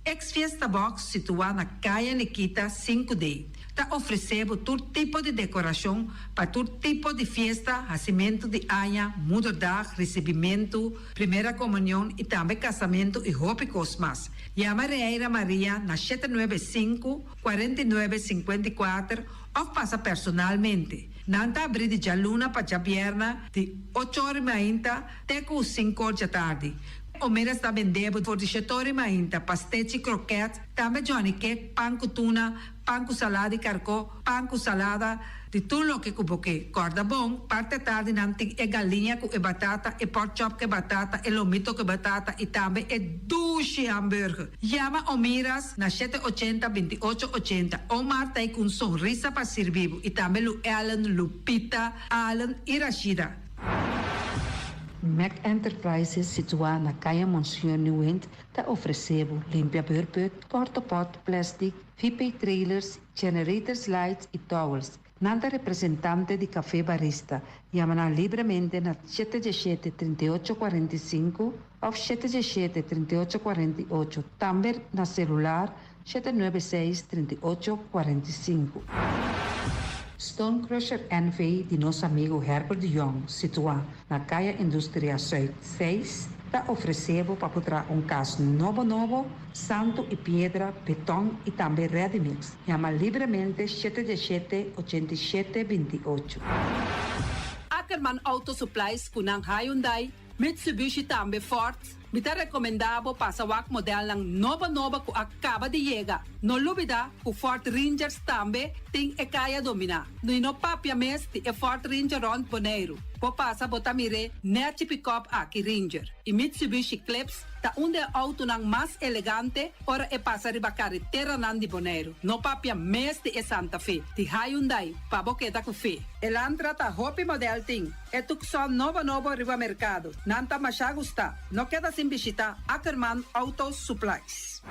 Ex Fiesta Box situá na Kaya Nikita sinku D ta ofresé bo tur tipo di dekorashon pa tur tipo di fiesta, hasimentu di aña, moederdag, risibimentu, primera komunion i tambe kasamentu i hopi kos mas. Yama Reira Maria na shete nuebe sinku, 49 54 òf pasa personalmente. Nan ta abrí di djaluna pa djabièrnè di ocho ora i mainta te ku sinku or djatardi. Omeras ta bendé bo for di shete ora i mainta pastechi, krokèt, tambe johnny cake, pan ku tuna, pan ku salada di karkó, pan ku salada, di tur loke ku bo ke. Kòrda bon, parti atardi nan tin e galiña ku e batata, e pork chop ku e batata, e lomito ku e batata i tambe e dushi hamburger. Yama Omiras na shete ochenta 28 ochenta. Omar ta ei ku un sonrisa pa sirbi bo i tambe Lu Ellen, Lupita, Allen i Rashida.
Mac Enterprises situá na Kaya Monsignor Nieuwind ta ofresé bo limpia beurput, portapot, plastic, VP trailers, generators lights i towels. Nan ta representante di Café Barista. Yama nan libremente na shete djeshete 38 45 òf shete djeshete 38 48, tambe na selular 796 38 45. Stone Crusher NV di nos amigu Herbert de Jong, situá na Kaya Industria Zuid 6, ta ofresé bo pa por traha un kas nobo nobo, santu i piedra, beton i tambe ready mix. Yama libremente shete djeshete 87 28.
Ackerman Auto Supplies ku nan Hyundai, Mitsubishi tambe Ford. Mi ta rekomendá bo pasa wak modelnan nobo nobo ku a kaba di yega. No lubidá ku Ford Rangers tambe tin e kaya dominá. I no papia mes di e Ford Ranger rònt Boneiru. Bo pasa bo ta mir'é nèchi pikòp aki Ranger. I Mitsubishi Eclipse ta un di e outonan mas elegante ora e pasa riba kareteranan di Boneiru. No papia mes di e Santa Fe di Hyundai pa bo keda ku fe. Elantra ta hopi modèl tin. E Tucson nobo nobo riba merkado. Nan ta masha gustá. No keda sin bishitá Ackerman Auto Supplies.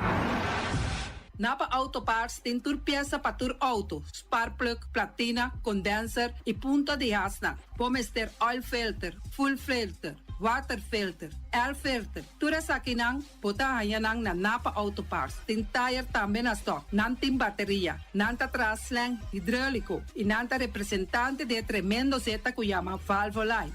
Napa Auto Parts tin tur piesa pa tur outo, sparkplug, platina, condenser y punta di hasnan. Bo mester oil filter, fuel filter, water filter, air filter, tur esakinan bo ta haña nan na Napa Auto Parts. Tin tayer tambe na stock. Nan tin bateria. Nan ta traha slang hidrolico y nan ta representante di e tremendo zeta cu yama Valvoline.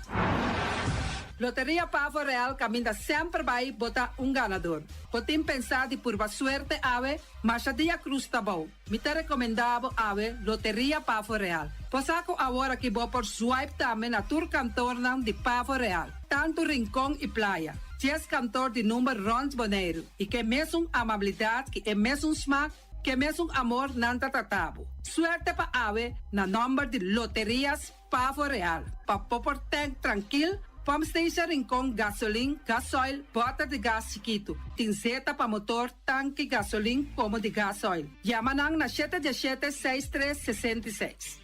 Loteria Pavo Real caminda semper bay bo ta un ganador. Bo tin pensá di purba suerte awe? Masha dia cruz ta bou. Mi ta recomendá bo awe Loteria Pavo Real. Bo sa cu awor aki bo por swipe tambe na tur kantornan di Pavo Real, tantu Rincon y Playa. Dies kantor di number rond Boneiru y ke mesun amabilidad ki e mesun smak, ke mesun amor nan ta trata bo. Suerte pa awe na nomber di Loterias Pavo Real, pa bo por tank trankil, Pump Station Rincon, gasolin, gasoil, bòter di gas chikitu, tin zeta pa motor, tanki gasolin komo di gasoil. Yama nan na shete diesshete seis tres 66.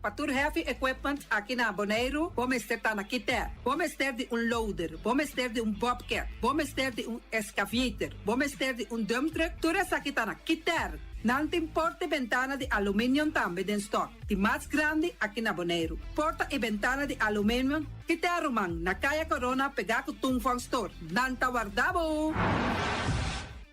Pa tur heavy equipment aki na Boneiru, bo mester ta na Kiter. Bo mester di un loader, bo mester di un bobcat, bo mester di un excavator, bo mester di un dump truck, tur esaki ta na Kiter. Nan tin porta i bentana di aluminium tambe den stock. Di mas grandi aki na Boneiru. Porta i bentana di aluminium Kita ruman na Kaya Corona pegá ku Tung Fong Store. Nan ta warda bo!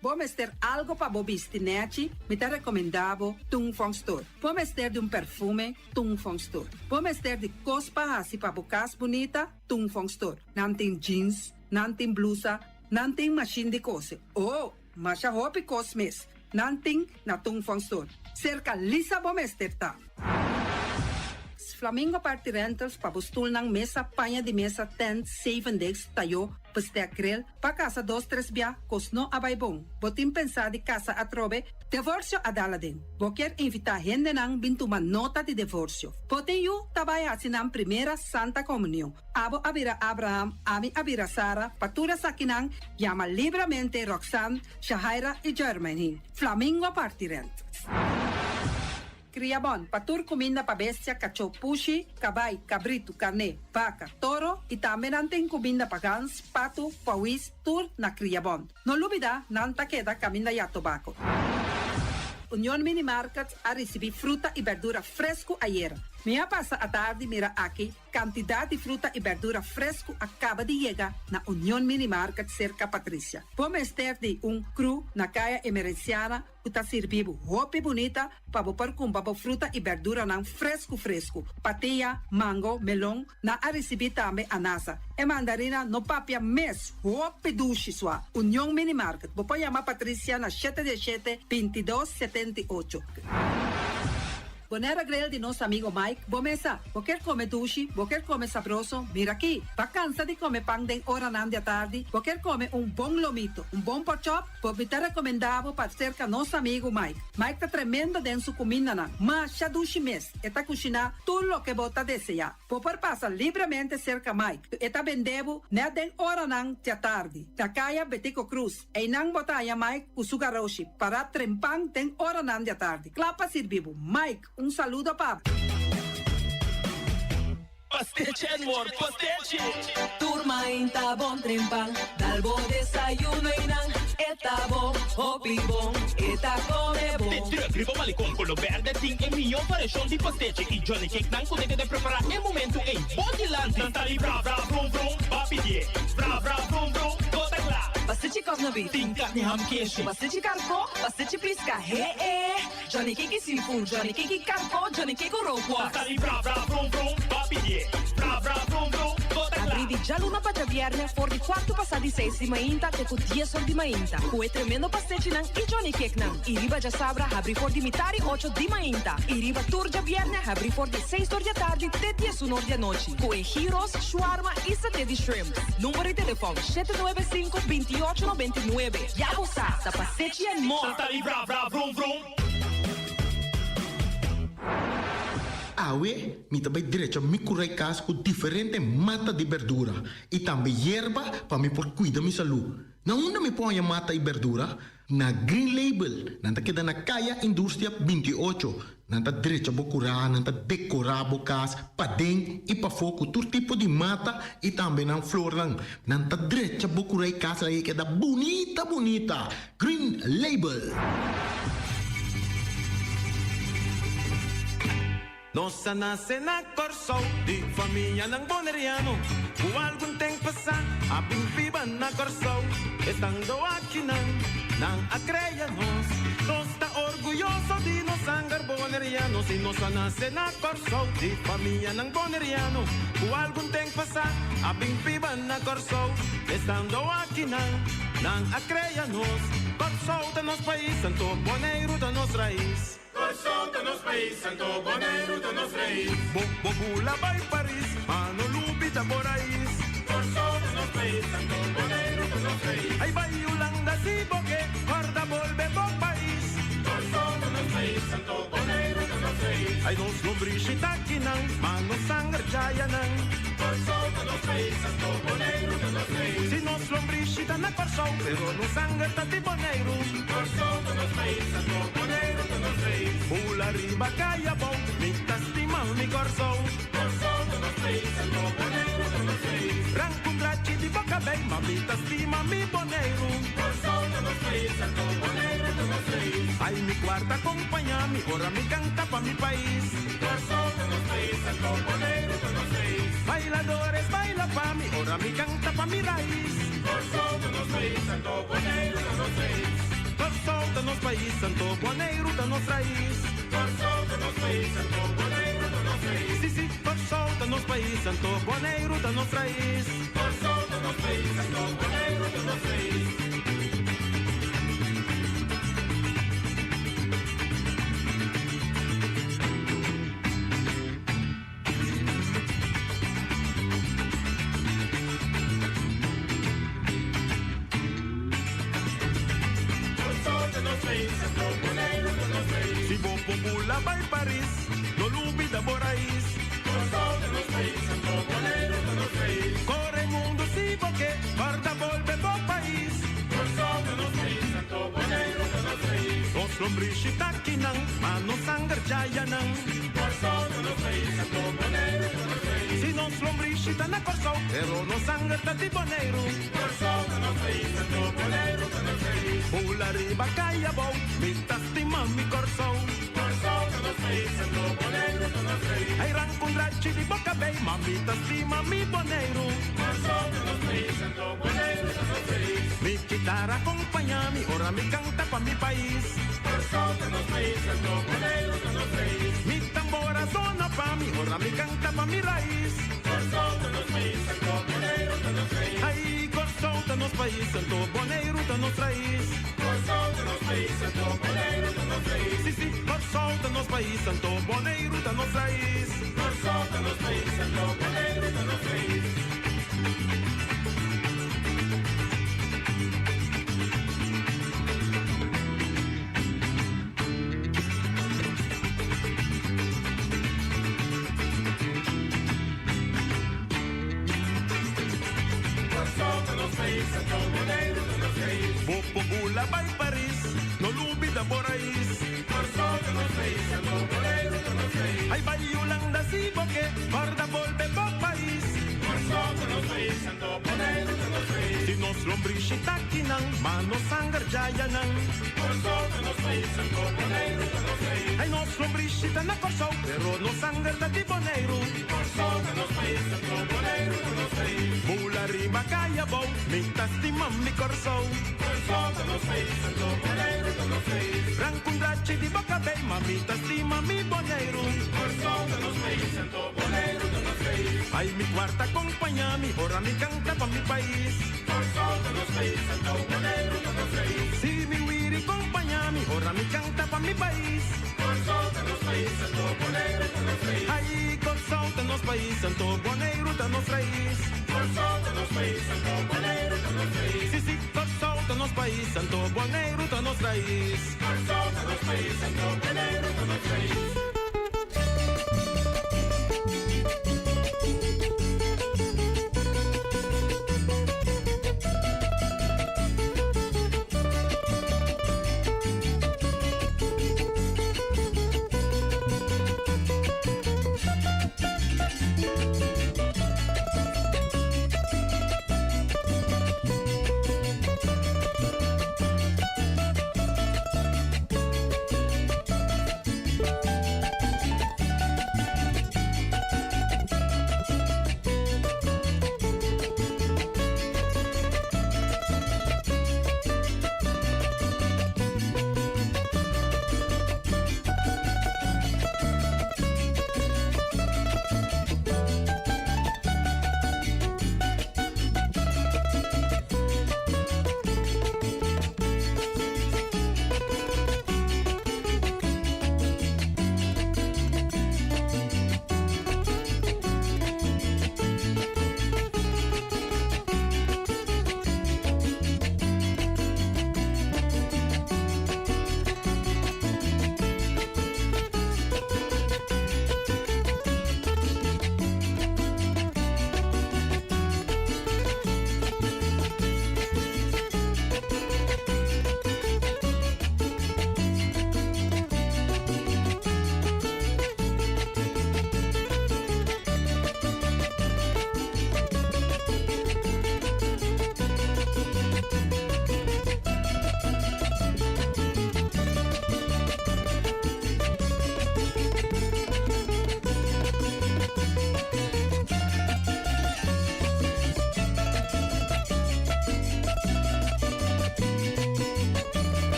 Bo mester algo pa bo bisti nèchi? Mi ta rekomendá bo Tung Fong Store. Bo mester di un perfume? Tung Fong Store. Bo mester di kos pa hasi pa bo kas bunita? Tung Fong Store. Nan tin jeans, nan tin blusa, nan tin mashin di kose. Oh! Masha hopi kos mes nan tin na Tung Fong Store. Serka Lisa bo mester ta. Flamingo Party Rentals pa bo stulnan, mesa, paña di mesa, tent, zeven desk, tayo, bestek, grill, pa kasa dos tres bia, kos no a bai bon. Bo tin pensá di kasa atrobe? Devorsio a dal aden. Bo kier invitá hendenan bin tuma nota di devorsio. Bo tin yu ta bai hasi nan primera Santa Komunion. Abo a bira Abraham, ami a bira Sara, pa tur esakinan yama libramente Roxanne, Shahaira i Jermaine. Flamingo parti rent. Kria bon, pa tur kuminda pa bestia, kachó, pushi, kabai, kabritu, karné, baka, toro i tambe nan tin kuminda pa gans, patu, pawis, tur na Kria Bon. No lubida, nan ta keda kaminda ya tobako. Union Mini Market a risibí fruta i berdura fresku ayera. Mi a pasa atardi mira aki Kantidat di fruta i bèrdura fresku a kaba di yega na Union Mini Market serka Patricia. Bo mester di un kru na Kaya Emerenciana ku ta sirbi bo hopi bunita pa bo por kumpra bo fruta i bèrduranan fresku fresku. Patia, mango, melon, nan a risibí tambe anasa. E mandarina no papia mes, hopi dushi sua. Union Mini Market, bo por yama Patricia na shete diesshete, 22, 78. Bonaire Grill di nos amigo Mike, bo mesa. Bo kier come dushi, bo kier come sabroso, mira aki. Ba cansa di come pan den oranan di atardi, bo kier come un bon lomito, un bon porkchop, bo mi ta recomenda bo pa cerca nos amigo Mike. Mike ta tremendo den su cumindanan, masha dushi mes, e ta cushina tur loke bo ta desea. Bo por pasa libremente cerca Mike, e ta bende bo net den oranan di atardi, na caya Betico Croes. Einan bo ta haña Mike ku su garoshi pará trempan den oranan di atardi, kla pa sirbi bo. Mike, un saludo pa bo.
Pastechi Edward, pastechi!
Tur mainta bon trempan, dal bo desayuno einan e ta bon, hopi bon, e ta come bon.
De truck riba Malecon Colo Berde tin e mihó variashon di pastechi i Johnny Cake nan ku ta keda prepará e momentu ei bo dilanti. Nan ta di bra bra brum brum, ba pidié bra bra brum brum, bo ta kla.
Pastechi kòs na beef.
Tin karni ham keshi.
Pastechi karkó, pastechi piska, he e. Johnny Cake i seafood, Johnny Cake i karkó, Johnny Cake ku rookworst.
Nan ta di bra bra brum brum, ba pidié bra bra brum brum, bo ta kla.
di djaluna pa djabièrnè for di kuartu pasá di seis di mainta te ku dies or di mainta, ku e tremendo pastechinan i Johnny Cakenan. I riba djasabra habri for di mitari ocho di mainta i riba tur djabièrnè habri for di seis or di atardi te diesun or di anochi, ku e gyros, shawarma i saté di shrimps. Number di telefòn, shete nuebe sinku, bintiocho nobenta i nuebe. Ya bo sa, ta Pastechi and More!
Santa di vra vra vrum vrum.
Awe mi ta bai drecha mi kurai kas ku diferente mata di berdura i tambe yerba pa mi por kuida mi salú. Na unda mi por haña mata i berdura? Na Green Label. Nan ta keda na Kaya Industria 28. Nan ta drecha bo kurá, nan ta dekorá bo kas paden i pafó ku tur tipo di mata i tambe nan flornan. Nan ta drecha bo kurá i kas ei keda bunita bunita. Green Label.
Nos a nase na Kòrsou di famianan boneriano ku algun ten pasá a bin biba na Kòrsou. Estando akinan, nan a krea nos. Nos ta orguyoso di nos sanger boneriano. Si nos a nase na Kòrsou di famianan boneriano ku algun ten pasá a bin biba na Kòrsou. Estando akinan, nan a krea nos. Kòrsou ta nos pais, anto Boneiru ta nos rais. Kòrsou ta nos pais, anto Boneiru ta nos rais. Bo bo bula bai Paris, ma no lubida bo rais. Kòrsou ta nos pais, anto Boneiru ta nos rais. Ai bai Hulanda si bo ke, kòrda bolbe bo pais. Kòrsou ta nos pais, anto Boneiru ta nos rais. Ai nos lombrishi ta kinan, ma nos sanger djayanan. Kòrsou ta nos pais, anto Boneiru ta nos rais. Si nos lombrishi ta na Kòrsou, pero nos sanger ta di Boneiru. Kòrsou ta nos pais, anto Boneiru ta nos reis. Bula riba kaya bou, mi ta stima mi Kòrsou. Kòrsou ta nos pais, anto Boneiru ta nos reis. Ranka un drachi di bo kabei, ma mi ta stima mi Boneiru. Kòrsou ta nos pais, anto Boneiru ta nos reis. Ai mi kuarta kompañá mi ora mi kanta pa mi pais. Kòrsou ta nos pais, anto Boneiru ta nos reis. Bailadores baila pa mi ora mi kanta pa mi rais. Kòrsou ta nos pais, anto Boneiru ta nos rais. Kòrsou ta nos pais, anto Boneiru ta nos rais. Kòrsou ta nos pais, anto Boneiru ta nos rais. Si, si, Kòrsou ta nos pais, anto Boneiru ta nos rais. Kòrsou ta nos pais, anto Boneiru ta nos rais. Si bo por bula bai Paris, no lubida bo rais. Kore mundu si bo ke, kòrda bolbe bo pais. Nos lombrishi ta kinan, ma nos sanger djayanan. Kòrsou ta nos pais, anto Boneiru ta nos rais. Si nos lombrishi ta na Kòrsou, pero nos sanger ta di Boneiru. Kòrsou ta nos pais, anto Boneiru ta nos rais. Bula riba kaya bou, mi ta stima mi Kòrsou. Kòrsou ta nos pais, anto Boneiru ta nos rais. Ai ranka un drachi di bo kabei, ma mi ta stima mi Boneiru. Kòrsou ta nos pais, anto Boneiru ta nos rais. Mi kitara kompañá mi ora mi kanta pa mi pais. Kòrsou ta nos pais, anto Boneiru ta nos rais. Mi tambora sona pa mi ora mi kanta pa mi rais. Kòrsou ta nos pais, anto Boneiru ta nos rais. Ai, Kòrsou ta nos pais, anto Boneiru ta nos rais. Kòrsou ta nos pais, anto Boneiru ta nos rais. Si, si, Kòrsou ta nos pais, anto Boneiru ta nos rais. Kòrsou ta nos pais, anto Boneiru ta nos rais. Bo por bula bai Paris, no lubida bo rais. Ai bai Hulanda si bo ke, kòrda bolbe bo pais. Si nos lombrishi ta kinan, ma nos sanger djayanan. Ai nos lombrishi ta na Kòrsou, pero nos sanger ta di Boneiru. Bula riba kaya bou, mi ta stima mi Kòrsou. Ranka un drachi di bo kabei, ma mi ta stima mi Boneiru. Ai mi kwarta kompañá mi ora mi kanta pa mi pais. Kòrsou ta nos pais, anto Boneiru ta nos rais. Si mi wiri kompañá mi ora mi kanta pa mi pais. Kòrsou ta nos pais, anto Boneiru ta nos rais. Ai Kòrsou ta nos pais, anto Boneiru ta nos rais. Kòrsou ta nos pais, anto Boneiru ta nos rais. Si si Kòrsou ta nos pais, anto Boneiru ta nos rais. Kòrsou ta nos pais, anto Boneiru ta nos rais.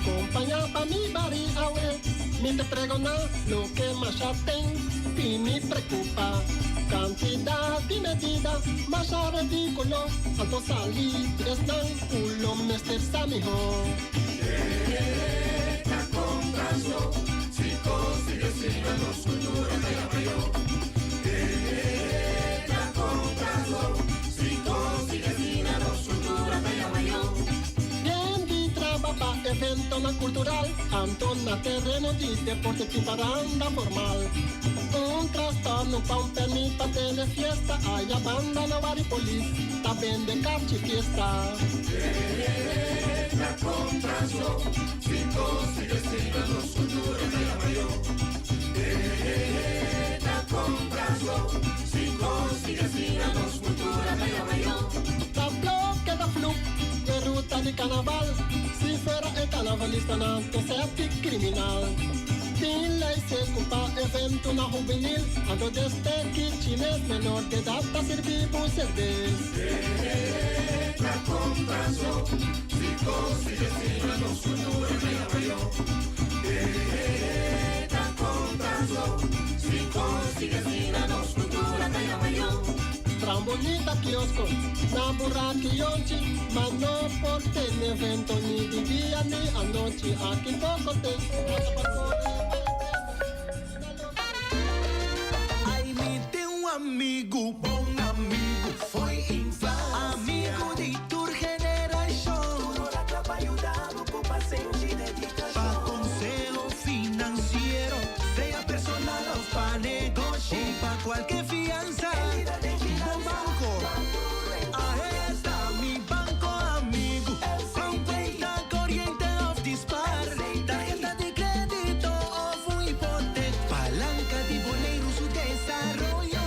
Kompañá pa mi bari awe, mi ta pregoná loke masha ten i mi preokupá. Kantidat di medida masha ridíkulo, anto sali esnan ku lo mester sa mihó. Bien di traba pa eventonan kultural, anto na tereno di deporte tin paranda formal. Un trastorno pa un pèrmit pa tene fiesta, aya banda no wari polis, ta bende karchi fiesta. Ta bloke ta flup e ruta di karnaval, si fuera e karnavalistanan ta sèti kriminal. Tin lei seku pa eventonan hubenil, anto desde ki chines menor di edat ta sirbi bo serbes. Traha un bunita kiosko na Buraki Yonchi, ma no por tene evento ni di dia ni anochi. Aki poko ten, plaka pa kore bai tene.
Ai mi tin un amigu, bon amigu fo'i infansia. Amigu di tur generashon. Tur ora kla pa yuda bo ku pasenshi i dedikashon. Pa konseho finansiero, sea personal òf pa negoshi. O pa kualke fiansa, bo banko. Ahe ta mi banko amigu. Pa un kuenta koriente òf di spar. Tarheta di krédito òf un hipotek. Palanka di Boneiru su desaroyo.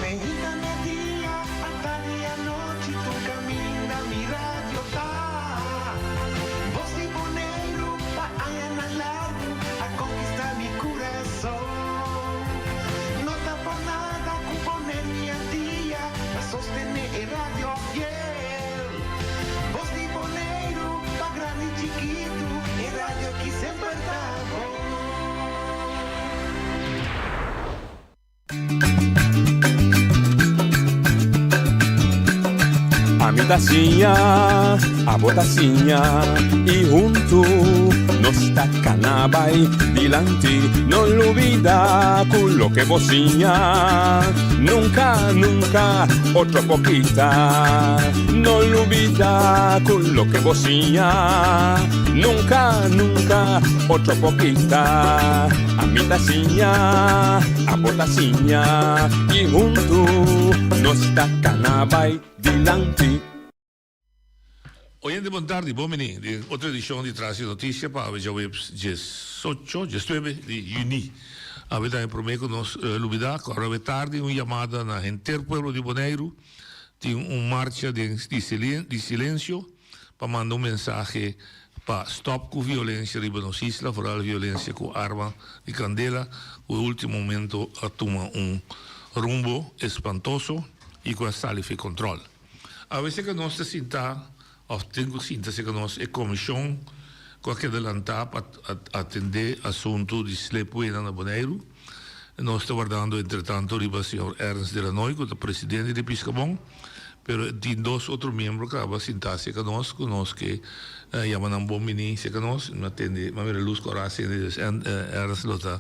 Meinta merdia, atardi anochi tur kaminda mi radio ta. Bos di Boneiru pa añanan largu a konkistá mi kurason. No ta por nada ku Bonaire mi Antia ta sostené e radio fiel. Bos di Boneiru pa grandi i chikitu e radio ki semper ta bon.
Ami ta siña, abo ta siña i huntu nos ta kana bai dilanti. No lubida ku loke bo siña nunka, nunka otro por kita. No lubida ku loke bo siña nunka, nunka otro por kita. Ami ta siña, abo ta siña i huntu nos ta kana bai dilanti.
Oyente bon tardi, bon bini den otro edicion di Tras di Noticia pa awe djaweps diesocho, diesnuebe di juni. Awe ta e prome cu nos lubida cu awe tardi un yamada na henter pueblo di Boneiru tin un marcha den di silencio pa manda un mensahe pa stop cu violencia riba nos isla, vooral violencia cu arma di candela cu e ultimo momento a tuma un rumbo espantoso y cu a sali fi control. Awe cu nos ta sinta of tin cu sinta cerca nos e comision cu a keda lanta pa atende asunto di slipwaynan na Boneiru. Nos ta wardando entretanto riba señor Ernst de Lanoy cu ta presidente di Piscabon, pero tin dos otro miembro caba sinta cerca nos cu nos ke yama nan bon bini cerca nos. Mi a tende, mi a mira luz cora a cende dus Ernst lo ta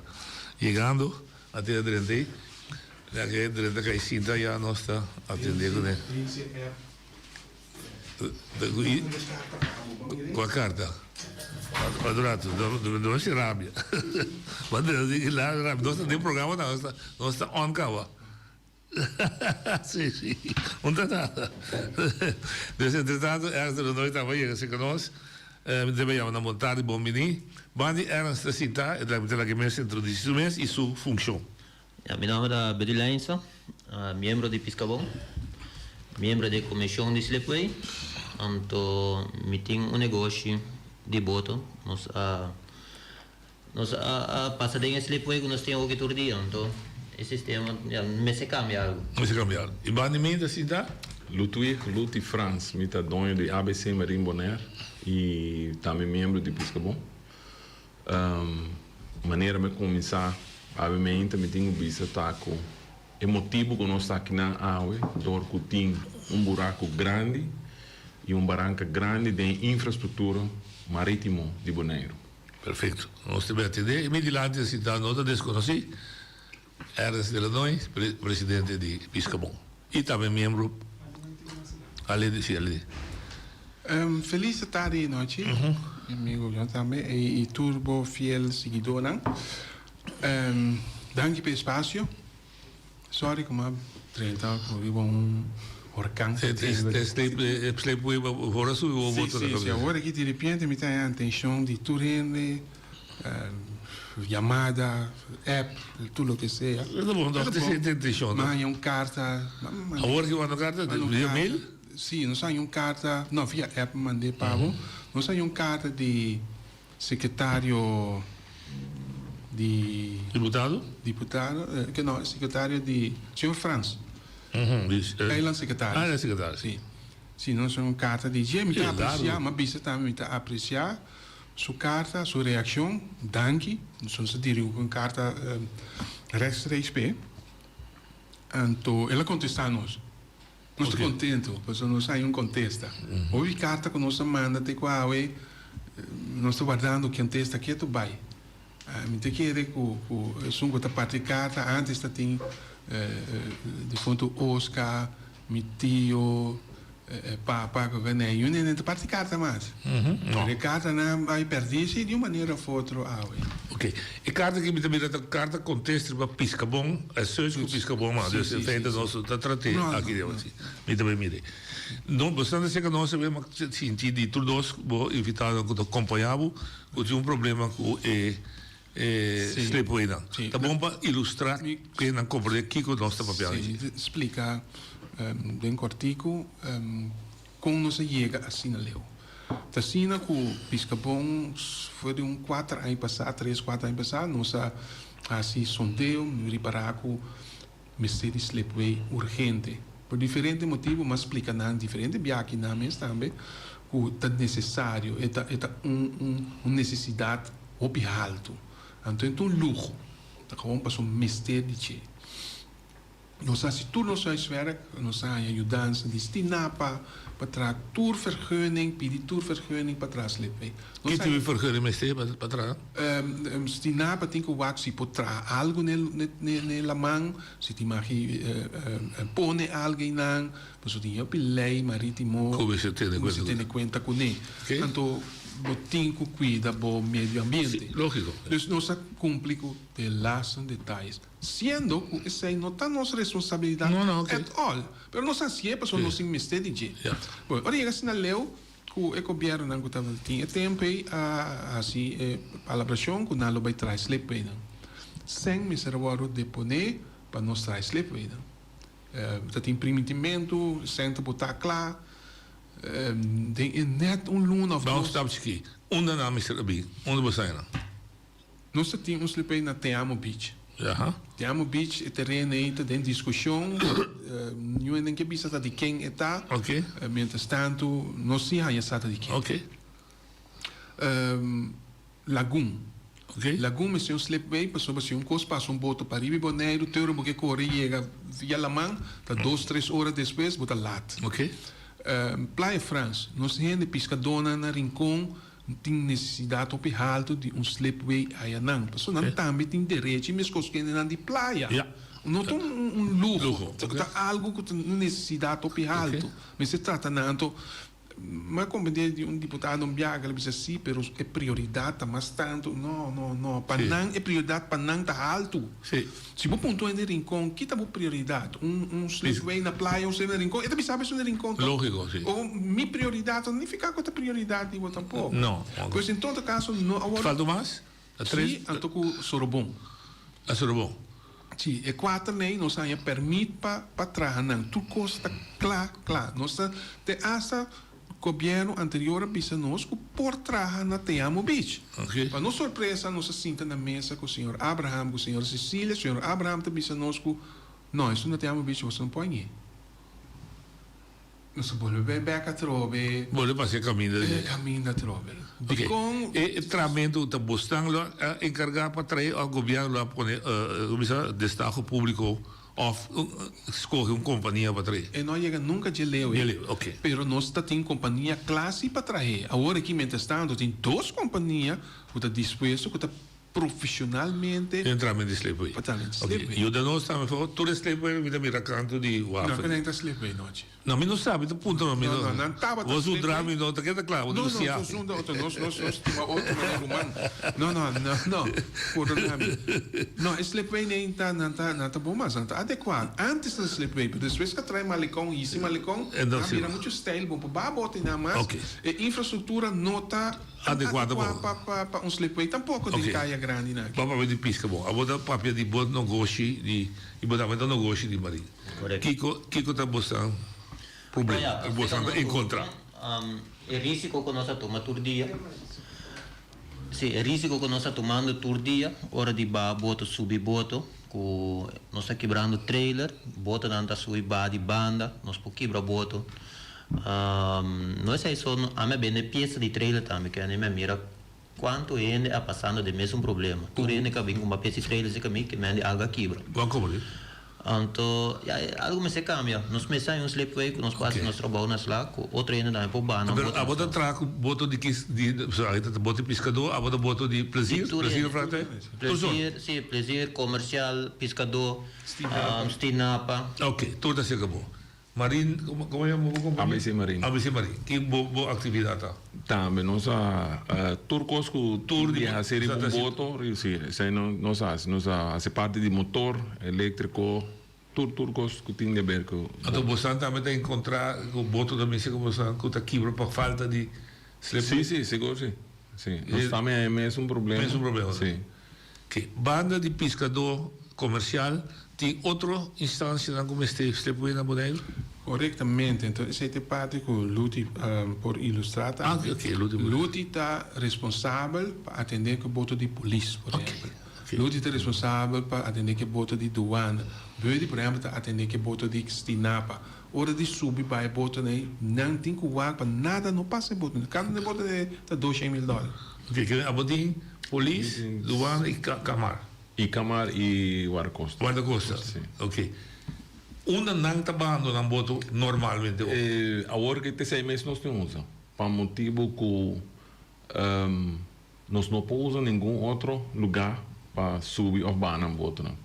yegando. A tira drenta ey. Ya ke drenta kai sinta ya nos ta atende cune. Kua karta? Otro rato, no mester rabia. Nos ta den programa nos ta nos ta on kaba. Si si, un ta nada. Dus entre tanto Ernst de Lanoy taba yega serka nos. Mi ta yama nan bon tardi, bon bini. Bandi Ernst ta sinta, e ta laga e mes introduci su mes y su funcion.
Ya, mi nomber ta Buddy Leinsa, miembro di Piscabon, miembro di e comision di Slipway, anto mi tin un negoshi di boto, nos a nos a pasa den e Slipway cu nos tin hoki tur dia, anto e sistema ya mester cambia algo.
Mester cambia algo. Y banda mi ta sinta?
Ludwig Luti Frans, mi ta doño di ABC Marine Bonaire y tambe miembro di Piscabon. Manera mi a kuminsá awe meinta mi tin ku bisa ta ku e motibu ku nos ta akinan awe dor ku tin un buraku grandi i un baranka grandi den e infrastruktura marítimo di Boneiru.
Perfecto. Nos ta bin atendé i mi dilanti a sinta no ta deskonosí, Ernest de Lanoy, presidente di Piscabon i tambe miembro Ale di si ale di.
Felis tardi i nochi mi amigo John tambe i tur bo fiel siguidónan. Danki pa e espasio. Sorry ku mi a drenta riba un horkan.
E sleep ora subi bo boto na
kabesa. Si si awor aki diripiente mi ta haña atenshon di tur hende. Yamada, app, tur loke sea.
Pero bo no ta sinti intencion, no?
Mi haña un karta.
Awor ki manda un karta? Via mail?
Si, nos haña un karta, no, via app mi mand'é pa bo. Nos haña un karta di sekretario. Di.
Diputado?
Diputado, ke no, sekretario di, señor Frans. Eilandsecretaris.
Eilandsecretaris.
Si. Si nos un karta di dje, mi ta apresiá, mi a bisa tambe mi ta apresiá su karta, su reakshon, danki. Nos a diri un karta rechtstreeks p'e. Anto el a kontestá nos. Nos ta kontentu pasobra nos haña un kontesta. Hopi karta ku nos a manda te ku awe nos ta wardando kontesta ketu bai. Mi ta kere ku esun ku ta parti karta antes ta tin difuntu Oscar, mi tio, papa ku kende yu nene ta parti karta mas. Pero e kartanan bai pèrdí si di un manera òf otro awe.
Ok. E karta ki mi ta mira ta karta kontest riba Piskabon, e search ku Piskabon mas. Dus in feite nos no ta trat'é aki den wasi. Mi ta bai mir'é. No, bastante serka nos a bai sinti di tur dos bo invitadonan ku ta kompañá bo ku tin un problema ku e slipwaynan. Ta bon pa ilustrá ke nan komprendé kiko nos ta papiando
Sí, mi ta splika den kòrtiku kon nos a yega asina leu. Ta asina ku Piskabon for di un kuater aña pasá, tres kuater aña pasá, nos a hasi sondeo, mi ripará ku mester di slipway urgente. Pa diferente motibu, mi a splika nan diferente biaha nan mes tambe ku ta nesesario, e ta e ta un un nesesidat hopi haltu. Anto e ta un luho, ta gewoon pasobra mester di dje. Nos a hasi tur nos huiswerk, nos a haña yudansa di Stinapa pa traha tur vergunning, pidi tur vergunning pa traha slipway.
Ki tipo di vergunning mester pa traha?
Stinapa tin ku wak si por traha algu n'e laman, si tin magi pone algu einan, pasobra tin hopi lei maritimo
ku mester
tene kuenta kuné. Anto bo tin ku kuida bo medio ambiente.
Lógiko.
Dus nos a kumpli ku de laatste detayes. Siendo ku esei no ta nos responsabilidat at all. Pero nos hasié pasobra nos tin mester di dje. Bueno, ora yega asina leu ku e gobièrnunan ku tabata tin e tempu ei a hasi e palabrashon ku nan lo bai traha e slipwaynan. Sèn mester a wòrdu deponé pa nos traha e slipwaynan. Ta tin primintimentu, sèn ta botá kla den e nèt un luna òf dos.
Ban stap chikí. Unda nan mester a bin? Unda bo sa nan?
Nos ta tin un slipway na Te Amo Beach. Te Amo Beach, e tereno ei ta den diskushon. Niun hende ke bisa ta di ken e ta. Mientras tantu, nos si haña sa ta di ken. Lagun. Lagun mester un slipway pasobra si un kos pasa un boto pa riba Boneiru, te ora bo ke kore yega via laman, ta dos, tres ora despues bo ta lat. Playa Frans, nos hende piskadónan na Rincon Tin nesesidat hopi haltu di un slipway ayanan. Pasobra nan tambe tin derechi meskos ku hendenan di playa. No ta un luho, ta algu ku ta un nesesidat hopi haltu. Mester trata nan. Anto, mi a komprendé di un diputado un biaha ku el a bisa si, pero e prioridat ta mas tantu. No, no, no. Pa nan e prioridat pa nan ta haltu. Si bo puntra un hende Rincon, ki ta bo prioridat? Un un slipway na playa, un slipway na Rincon? E ta bisa bo esun na Rincon toch?
Lógiko, si.
O mi prioridat no nifiká ku ta prioridat di bo tampoko.
No.
Pues en todo kaso no a wòrdu.
Falta un mas? Ta tres?
Si, anto ku Sorobon.
A Sorobon.
Si, e kuater nei nos a haña pèrmit pa pa traha nan. Tur kos ta kla, kla. Nos ta te asta Gobierno anterior a bisa nos cu por traha na Te Amo Beach. Pa nos sorpresa nos a sinta na mesa cu señor Abraham cu señora Cecilia. Señor Abraham ta bisa nos cu no, esun na Te Amo Beach boso no por añe. Nos a bolbe bay bek atrobe.
Bolbe pasa e caminda
di. E caminda atrobe. Dicon.
E trahamentu ta bosnan lo a encarga pa trae of gobierno lo a pone, como bisa, destaho publico? Of scoge un compania pa trae.
E no a yega nunca dje leu
ei. Dje leu, ok.
Pero nos ta tin compania cla si pa trahe. Awor aki mientras tanto tin dos compania cu ta dispuesto, cu ta profesionalmente.
Den tramen di slipway.
Pa tramen di slipway.
Ok. Yuda nos tambe for tur e slipway mi ta mira canto di waf.
No, nan ta slipway nochi.
No, mi no sa, mi ta puntra ma mi
no. No, no, nan tabata
Bo su dra mi no ta keda kla, bo
No, no, nos un otro, nos, nos, nos tuma otro manera ruman. No, no, no, no, pordona mi. No, e slipway nei ta, nan ta, nan ta bon mas, nan ta adekuá. Antes nan slipway, pero despues ku a trae malecon, hisi malecon, nan a bira muchu steil bon pa baha bote nan mas. E infrastruktura no ta
Adekuá
tampoco. Pa, pa, pa un slipway tampoco den kaya grandi nan aki.
Bo a papia di piska bon. Abo ta papia di bo nogoshi di, i bo tambe ta nogoshi di marin. Kiko kiko ta bosan problema ku bosan ta enkontrá?
E risiko ku nos a tuma tur dia. Sí, e risico ku nos ta tumando tur dia ora di baha boto subi boto ku nos ta kibrando trailer, botonan ta subi baha di banda, nos por kibra boto. No esei so, ami a bende piesa di trailer tambe, ke mi a mira kuantu hende a pasando den mesun problema. Tur hende ku a bin kumpra piesa di trailer si kami ke mende algu a kibra. Anto, ya, algu mester kambia. Nos mester haña un slipway ku nos por hasi nos trabou na sla, ku otro hende tambe por baha nan
Pero
boto na
abo ta
sla.
traha ku boto di ki, di, sorry, ta boto di piskadó, abo ta boto di
Di
plezir,
tur
plezir
hende.
vraag Tur sort?
Plezir, si, plezir, komersial, piskadó,
Stinapa.
stinapa.
Oké, tur ta serka bo. Marin, como como yama bo compañía?
ABC Marin.
ABC Marin. Ki bo bo actividad ta?
Tambe nos a tur cos cu
Tur
di
di
haci riba un boto, si, esey no nos a haci. Nos a haci parti di motor, electrico, tur tur cos cu tin di haber cu
Anto bosan tambe ta encontra cu boto ta mester cu bosan cu ta kibra pa falta di slipway?
Si, si, sigur si. Si, nos tambe haña mesun problema.
Mesun problema.
Si.
Ke banda di piskadó komersial tin otro instansianan ku mester slipway na Boneiru?
Korektamente. Enton esei ta e parti ku Luti por ilustrá tambe.
Ah, oke, Luti por.
Luti ta responsabel pa atendé ku e boto di polis, por ehèmpel. Luti ta responsabel pa atendé ku e boto di duana. Budi, por ehèmpel, ta atendé ku e boto di Stinapa. Ora di subi bai e botonan ei, nan tin ku wak pa nada no pasa e botonan. Kada un di e botonan ei ta doshen mil dòler.
Oke, ke abo tin polis, duana i kamar.
I kamar i wardakosta.
Wardakosta,
Si.
Oke. Unda nan ta bahando nan boto normalmente awor?
Awor ke te sei mes nos tin usa. Pa motibu ku nos no por usa ningun otro lugá pa subi òf baha nan botonan.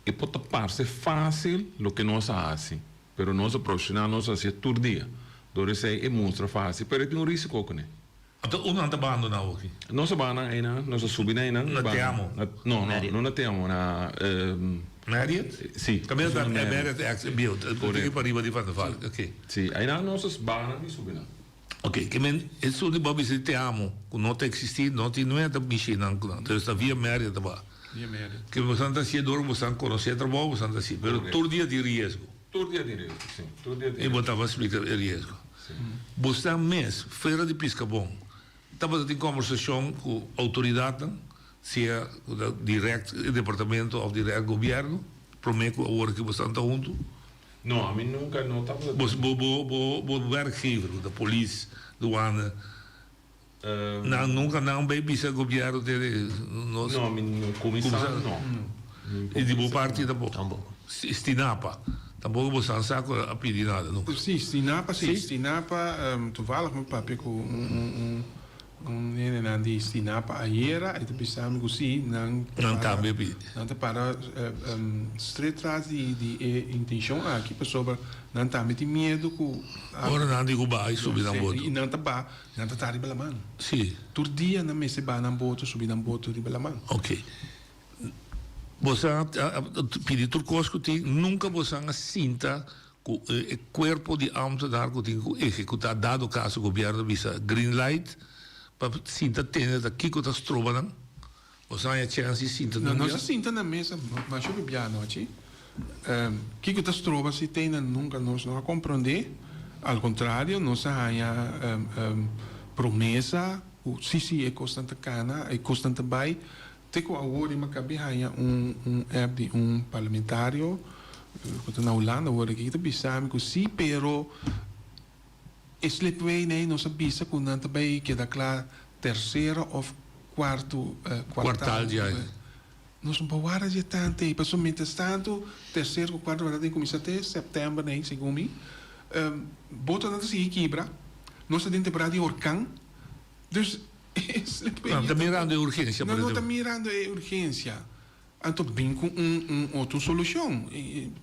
E por ta parse fásil loke nos a hasi, pero nos a profeshonal, nos a hasié tur dia. Dor esei e mustra fásil, pero e tin un rísiko kuné.
Anto unda nan ta bahando nan oki?
Nos a baha nan einan, nos a subi nan einan.
Na Te Amo?
No, no, no na Te Amo, na.
Marriott?
Si.
Kaminda ta Marriott ex beeld, tiki pariba di Van der Valk, oke.
Si, einan nos a baha nan i subi nan.
Ok, ke men esun di bo bisa di te amo ku no ta eksistí, no tin nue ta mishi nan ku nan. Entonces ta via Marriott ta ba.
Via Marriott.
Ke bosan ta hasié dor ku bosan konosé trabou bosan ta hasié, pero tur dia tin riesgo.
Tur dia tin riesgo, si. Tur dia tin
I bo tabata splika e riesgo.
Si.
Bosan mes, fuera di Piskabon, tabata tin kombersashon ku outoridatnan, sea ku ta dirèkt e departamento òf dirèkt gobièrnu, promé ku awor ki bosan ta huntu?
No, ami nunca no tabata.
Bo bo bo bo bo werkgever ku ta polis, douane, nan nunca nan bay bisa gobierno tene nos.
No, ami no cuminsa no.
Y di bo parti tampoco?
Tampoco.
Stinapa, tampoco bo san sa cu a pidi nada nunca?
Si, Stinapa si, Stinapa toevallig mi papia cu un un un. Un hendenan di Stinapa ayera e ta bisa mi ku si, nan ta
Nan
para,
tambe pidi.
nan ta para stret tras di di e intenshon aki pasobra nan tambe tin miedu ku
Ora nan di ku baha i subi nan boto.
I nan ta baha, nan ta ta riba laman.
Si.
Tur dia nan mester baha nan boto, subi nan boto riba laman.
Ok. Boso a pidi tur kos ku tin, nunka boso a sinta Ku e kuerpo di ambtenaar ku tin ku ehekutá dado kaso gobièrnu bisa green light pa sinta tende ta kiko ta stroba nan? Boso haña chèns di sinta
No,
nan
nos
bia?
a sinta na mesa masha hopi bia anochi. Kiko ta stroba si tende nunka nos no a komprondé. Al kontrario nos a haña promesa ku si si e kosnan ta kana, e kosnan ta bai. Te ku awor i makabi haña un un app di un parlamentario ku ta na Hulanda awor aki ta bisa mi ku si pero e slipway nei nos a bisa ku nan ta bai keda kla tersero of kuarto
Kuartal di aña.
Nos no por warda dje tantu ei pasobra mientras tantu terser ku kuarto kuartal tin kuminsá te sèptèmber nei segun mi botonan ta sigui kibra nos ta den temporada di orkan dus
Nan ta mirando e urgencia.
Nan no ta mirando e urgencia. Anto bin cu un un otro solucion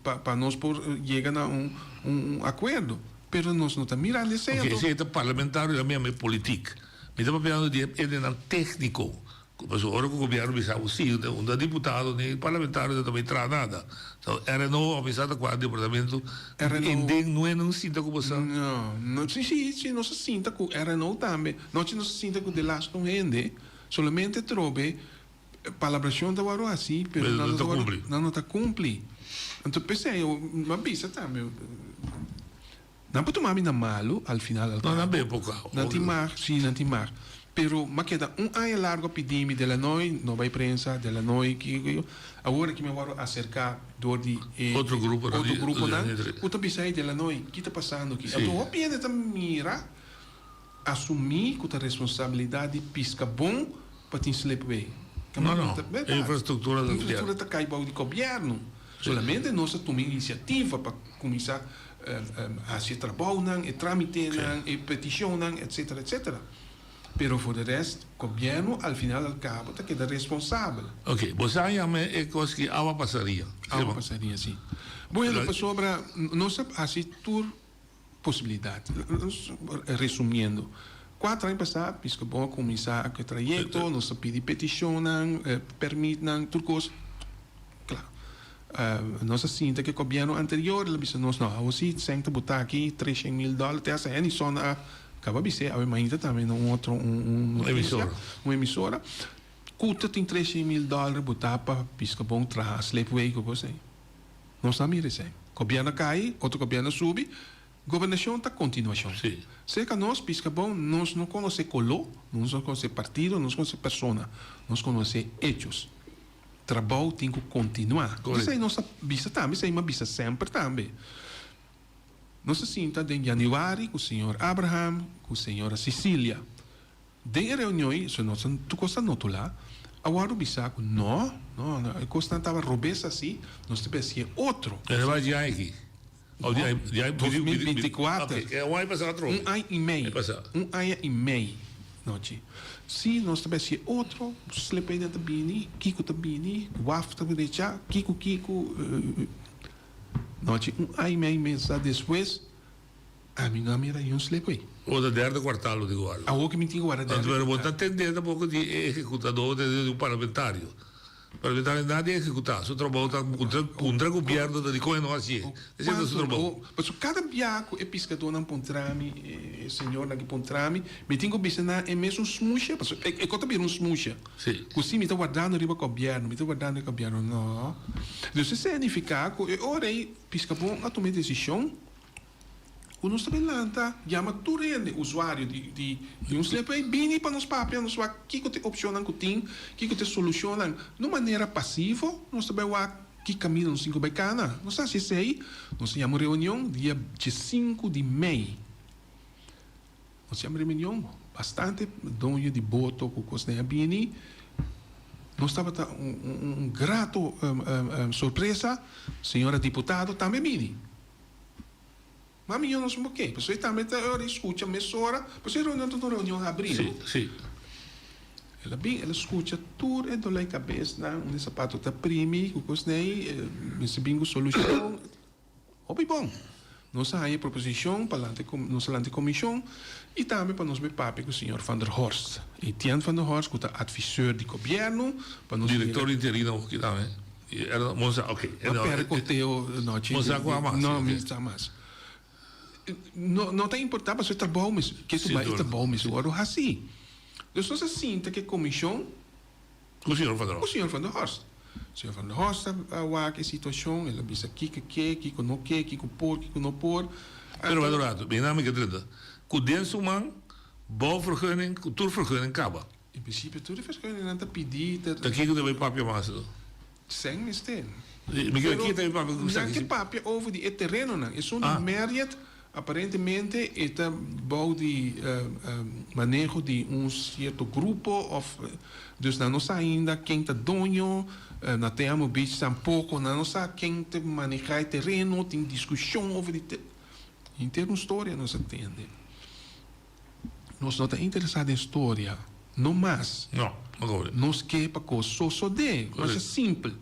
pa pa nos por yega na un un acuerdo. Pero nos no ta mirando esey
Ok,
anto.
esey ta parlamentario y ami ami politiek. Mi ta papiando di e hendenan tecnico. Pasobra ora cu gobierno bisa bo si, un ta diputado ni parlamentario no ta bay traha nada. So RNO of mi sa ta cua departamento
RNO.
Enden no e nan sinta cu bo sa?
No, no, si, si, si nos a sinta cu RNO tambe. Nochi nos a sinta cu delaste un hende, solamente trobe palabracion ta worde haci, pero
Pero
nan
no
no
ta
ta worde,
cumpli.
nan no ta cumpli. Anto p'esei mi a bisa tambe, nan por tuma mi na malu al final al
No, nan
cabo.
be poco.
Nan tin mag, si, nan tin mag. Pero m'a keda un aña largo a pidi mi Delanoy no bai prensa, Delanoy kiko kiko. Awor aki mi a wòrdu aserká dor di e
Otro gruponan
otro gruponan ku ta bisa, hey Delanoy, ki ta pasando aki? Anto hopi hende ta mira, asumí ku ta responsabilidat di piska bon pa tin slipway.
No, no. E infrastruktura ta
Infrastruktura ta kai bou di gobièrnu. Solamente nos a tuma inisiativa pa kuminsá hasi e trabounan, e trámitenan, e petishonnan, etcetera, etcetera. Pero for de rest, gobièrnu al final al kabo ta keda responsabel.
Ok, bo sa yama e kos ki awa pasaria.
Awa pasaria, si. Bueno, pasobra nos a hasi tur posibilidat. Resumiendo, kuater aña pasá Piskabon a kuminsá ku e trayekto, nos a pidi petishonnan, pèrmitnan, tur kos. Kla. Nos a sinta ku e gobièrnu anterior, el a bisa nos, no, awor si sèn ta botá aki treshen mil dòler, te hasta Edison a kaba bis'é, awe mainta tambe na un otro un notisia, un emisora, ku ta tin treshen mil dòler botá pa Piskabon traha slipway ku kos ei. Nos a mira esei. Gobièrnu a kai, otro gobièrnu a subi. Gobernashon ta kontinuashon. Serka nos, Piskabon, nos no konosé koló, nos no konosé partido, nos konosé persona. Nos konosé hechos. Trabou tin ku kontinuá. Esei nos a bisa tambe, esei mi a bisa semper tambe. Nos a sinta den yanüari ku señor Abraham, ku señora Cecilia. Den e reunion ei, so nos tur kos ta notulá, a wòrdu bisá ku no, no, no, e kosnan tabata robes así, nos ta besi e otro.
E riba di aña aki?
No, 2024.
Ok, e un aña pasá atrobe.
Un aña i mei. Un aña i mei, nochi. Sí, nos ta besi e otro, slepeinan ta bini, kiko ta bini, waf ta drechá, kiko, kiko, nochi, un aña i mei mesa despues. Ami no a mira niun slip ei.
Bo ta derde kwartal bo tin ku warda.
Awor ku mi tin ku warda derde
kwartal. Pero bo ta tende tampoco di e ehekutador, di un parlamentario. Parlamentario nada di ehekutá. Su trabou ta puntra gobierno ta dikon e no hasié. Esei ta su trabou.
Pasobra kada bia ku e piskadónan puntra mi, e señornan ki puntra mi, mi tin ku bisa nan e mesun smusha. Pasobra e kos ta bira un smusha. Ku si mi ta wardando riba gobierno, mi ta wardando riba gobierno. No. Dus esei a nifiká ku e ora ei piskabon a tuma e desishon. Ku nos ta bin lanta yama tur hende usuario di di di un slip ei bini pa nos papia nos wak kiko ta e opshonnan ku tin, kiko ta e solushonnan. No manera pasivo nos ta bai wak ki kaminda nos tin ku bai kana. Nos ta hasi esei, nos ta yama un reunion dia diesinku di mei. Nos yama reunion bastante doño di boto ku kosnan a bini. Nos tabata un un grato sorpresa, señora diputado tambe a bini. Mami yo no sa por ke, pasobra e tambe ta ora di skucha mesora, pasobra e reunion ta un reunion habrí, no?
Sí, sí.
El a bin, el a skucha tur e doló di kabesnan, unda e sapato ta primi, ku kosnan ei, mester bin ku solushon. Hopi bon! Nos a haña e proposishon pa lanta e nos a lanta e komishon i tambe pa nos bai papia ku señor Van der Horst, Etienne van der Horst ku ta adviseur di gobièrnu, pa nos
mira. Direktor interino aki tambe. Monsa, ok.
Ma perde conteo nochi.
Monsa cu hamas.
No, mi sa mas. No, no ta importa pasobra e trabou mes, ke tu bai e trabou mes wòrdu hasi. Dus nos a sinta ku e komishon.
Ku señor Van der
Horst. Ku señor Van der Horst. Señor Van der Horst a wak e situashon, el a bisa kiko ke, kiko no ke, kiko por, kiko no por.
Pero wak un ratu, mi na mi ke drenta. Ku den su man, bouwvergunning, ku tur vergunning kaba.
En prinsipio tur e vergunning ta pidi
ta. Ta kiko ta bay papia mas lo?
Sèn mester.
Mi ke kita bay papia ku
Nan ke papia over di e terenonan. Esun di Marriott aparentemente e ta bou di maneho di un sierto grupo of dus nan no sa ainda ken ta doño. Na Te Amo Beach tampoco nan no sa ken ta maneha e tereno. Tin diskushon over di te. Henter un storia nos a tende. Nos no ta interesá den storia, no mas.
No, no kobre.
Nos ke pa kos sosodé, masha simpel.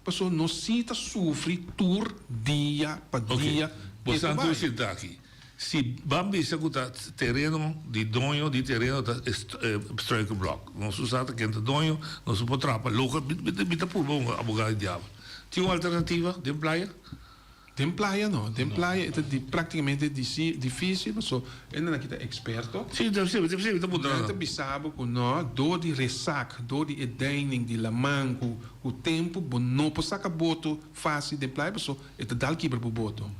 Pasobra nos sí ta sufri tur dia pa dia
Bo
ke ta
sa tur
bai.
sinta aki. Si ban bisa ku ta tereno di doño di tereno ta struikenblok. Nos no sa ta ken ta doño, nos no por trapa loke. Mi ta purba un abogado di diabel. Tin un alternativa den playa?
Den playa no, den playa e ta di praktikamente dificil paso e nan aki ta experto.
Si, si, si, mi ta puntra
nan. Ta bisa bo ku no, dor di resak, dor di e deining di laman ku ku tempu bo no por saka boto facil den playa paso e ta dal kibra bo boto.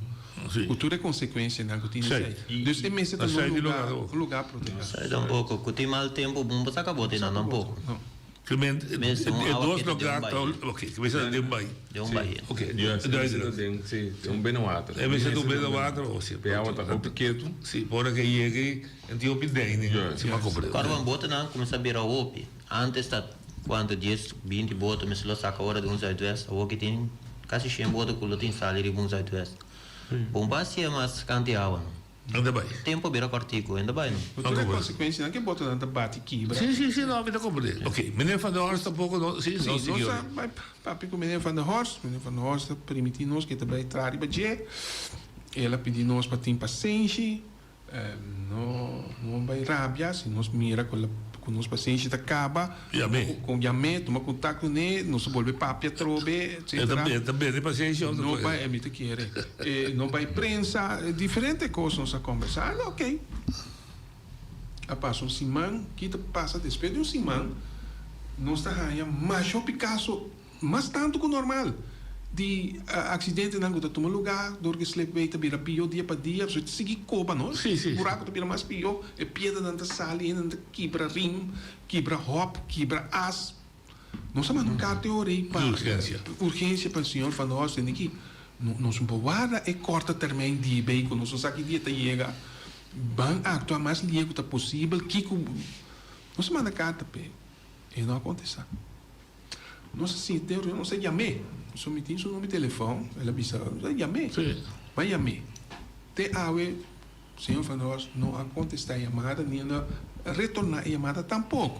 Ku tur e konsekuensianan ku tin esei. Dus e mester ta na un lugá, un lugá protehá.
Esei tampoko. Ku tin mal tempu bo no por saka bote nan tampoko.
E dos lugá ta, oke, ke mester ta den bai.
Den un bahia.
Oke,
Juist, e mester ta den, si, den un binnenwater.
E mester ta un binnenwater o si.
E awa ta hopi ketu.
Si, pa ora ke yega ei, en tin hopi deine, si bo a komprende.
Kòrda bo botenan kuminsá bira hopi. Antes ta kuantu dies, binti boto mester lo saka ora di un Zuidwest, awor ki tin kasi shen boto ku lo tin sali riba un Zuidwest. Bon pa hasia mas kanti awa no.
Unda bai?
Tempo bira kòrtiku, unda bai no.
Ku tur e konsekuensianan ku e botonan ta bati kibra.
Si, si, si, no, mi ta komprende. Ok, meneer Van der Horst tampoko no, si, no
Si, nos a bai papia ku meneer Van der Horst, meneer Van der Horst a permití nos ku e ta bai traha riba dje. El a pidi nos pa tin pasenshi. No no bai rabia si nos mira ku la ku nos pasenshi ta kaba.
Yam'é.
Ku yam'é, tuma kontakto kuné, nos a bolbe papia atrobe, etcetera.
E ta bende pasenshi òf
No bai, mi ta kere. No bai prensa, diferente kos nos a kombersá. Ah, ok. A pasa un siman, ki ta pasa despues di un siman, nos ta haña masha hopi kaso. Mas tantu ku normal di aksidentenan ku ta tuma lugá dor ku e slipway ta bira pió dia pa dia, pasobra e ta sigui koba no, buraku ta bira mas pió, e piedranan ta sali, hendenan ta kibra rim, kibra hòp, kibra as. Nos a manda un karta e ora ei pa urgensia pa señor Van der Horst tende ki nos no por warda e kòrta termijn di bay ku nos no sa ki dia ta yega, ban aktua mas lie ku ta posibel, kiko nos a manda karta p'e, e no a kontestá. Nos a sinti den reunion, nos a yam'é. So mi tin su number di telefòn, el a bisa, nos a yam'é. Bai yam'é. Te awe señor Van der Horst no a kontestá e yamada ni a retorná e yamada tampoko.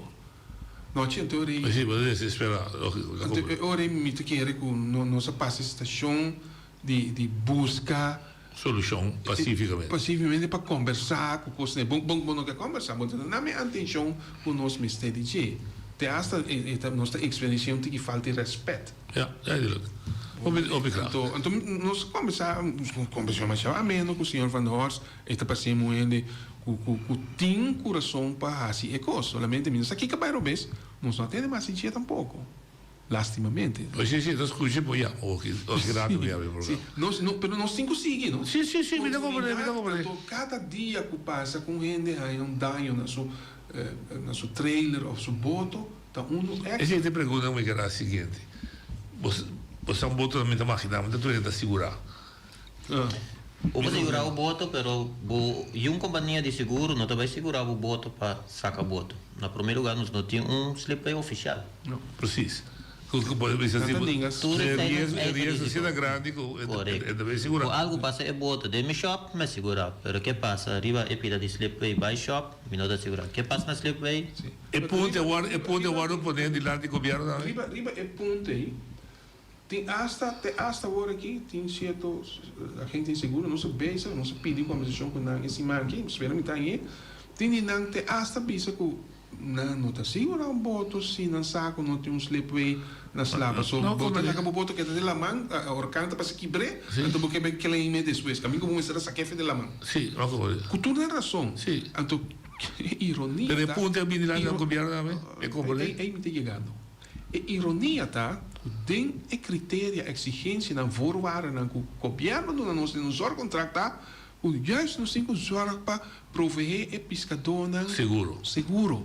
Nochi anto ora ei.
Sí, bo ta desesperá, lógiko.
Anto e ora ei mi ta kere ku nos a pasa e stashon di buska.
Solushon pasífikamente.
Pasífikamente pa kombersá ku kosnan. Bo bo no ke kombersá, bo ta duna mi atenshon ku nos mester di dje. Te asta e ta nos ta eksperensiá un tiki falta di rèspèt.
Ya, duidelijk. Hopi hopi kla.
Anto anto nos kombersá, nos kombersá masha ameno ku señor Van der Horst. E ta pas'é un hende ku ku ku tin kurason pa hasi e kos. Solamente mi no sa kiko a bai robes, nos no a tende mas di dje tampoko. Lastimamente.
Pues si, si, ta scucha por ya, o ki, o ki rato mi habri programa.
Si, nos, no, pero nos tin cu sigui, no?
Si, si, si, mi ta comprende, mi ta comprende.
Anto cada dia cu pasa cu un hende haña un daño na su, na su trailer of su boto, ta uno extra.
Esey ta e pregunta cu mi kier haci siguiente. Bo, bo sa un boto mi ta magina, mi ta tur hende ta sigura.
Bo por sigurá bo boto, pero bo yun kompania di seguro no ta bai sigurá bo boto pa saka boto. Na promé lugá nos no tin un slipway ofisial.
Precies. Ku ku por bisa si bo
Tur
e
esei nos
riesgo e
ei ta
riesgo
risiko.
asina grandi ku e
Korekto.
e ta bai sigurá.
Ku algu pasa e boto den mi shop, mi a sigurá. Pero ke pasa riba e pida di slipway bai shop, mi no ta sigurá. Ke pasa na slipway?
E punto a wòrdu e punto a wòrdu poné dilanti gobièrnu tambe?
Riba riba e punto ei Tin asta, te asta awor aki, tin sierto agente di seguro, nos a bisa, nos a pidi kombersashon ku nan e siman aki, mi spera mi ta hañ'é, tin di nan te asta bisa ku nan no ta sigurá un boto si nan sa ku no tin un slipway na sla, pasobra bo ta laga bo boto keda den laman, orkan ta pasa kibr'é, anto bo ke bai claim'é despues, kaminda ku bo mester a sak'é for di laman. Ku tur nan rason. Anto e ironia
Pero e
ta.
punto a bini nan gobierno tambe, e komprendé?
Ei mi ta yegando. E ironia ta ku den e kriteria, eksigensianan, voorwaardennan ku gobièrnu duna nos den nos zorgkontrakt ta ku juist nos tin ku zòrg pa proveé e piskadónan
Seguro.
seguro.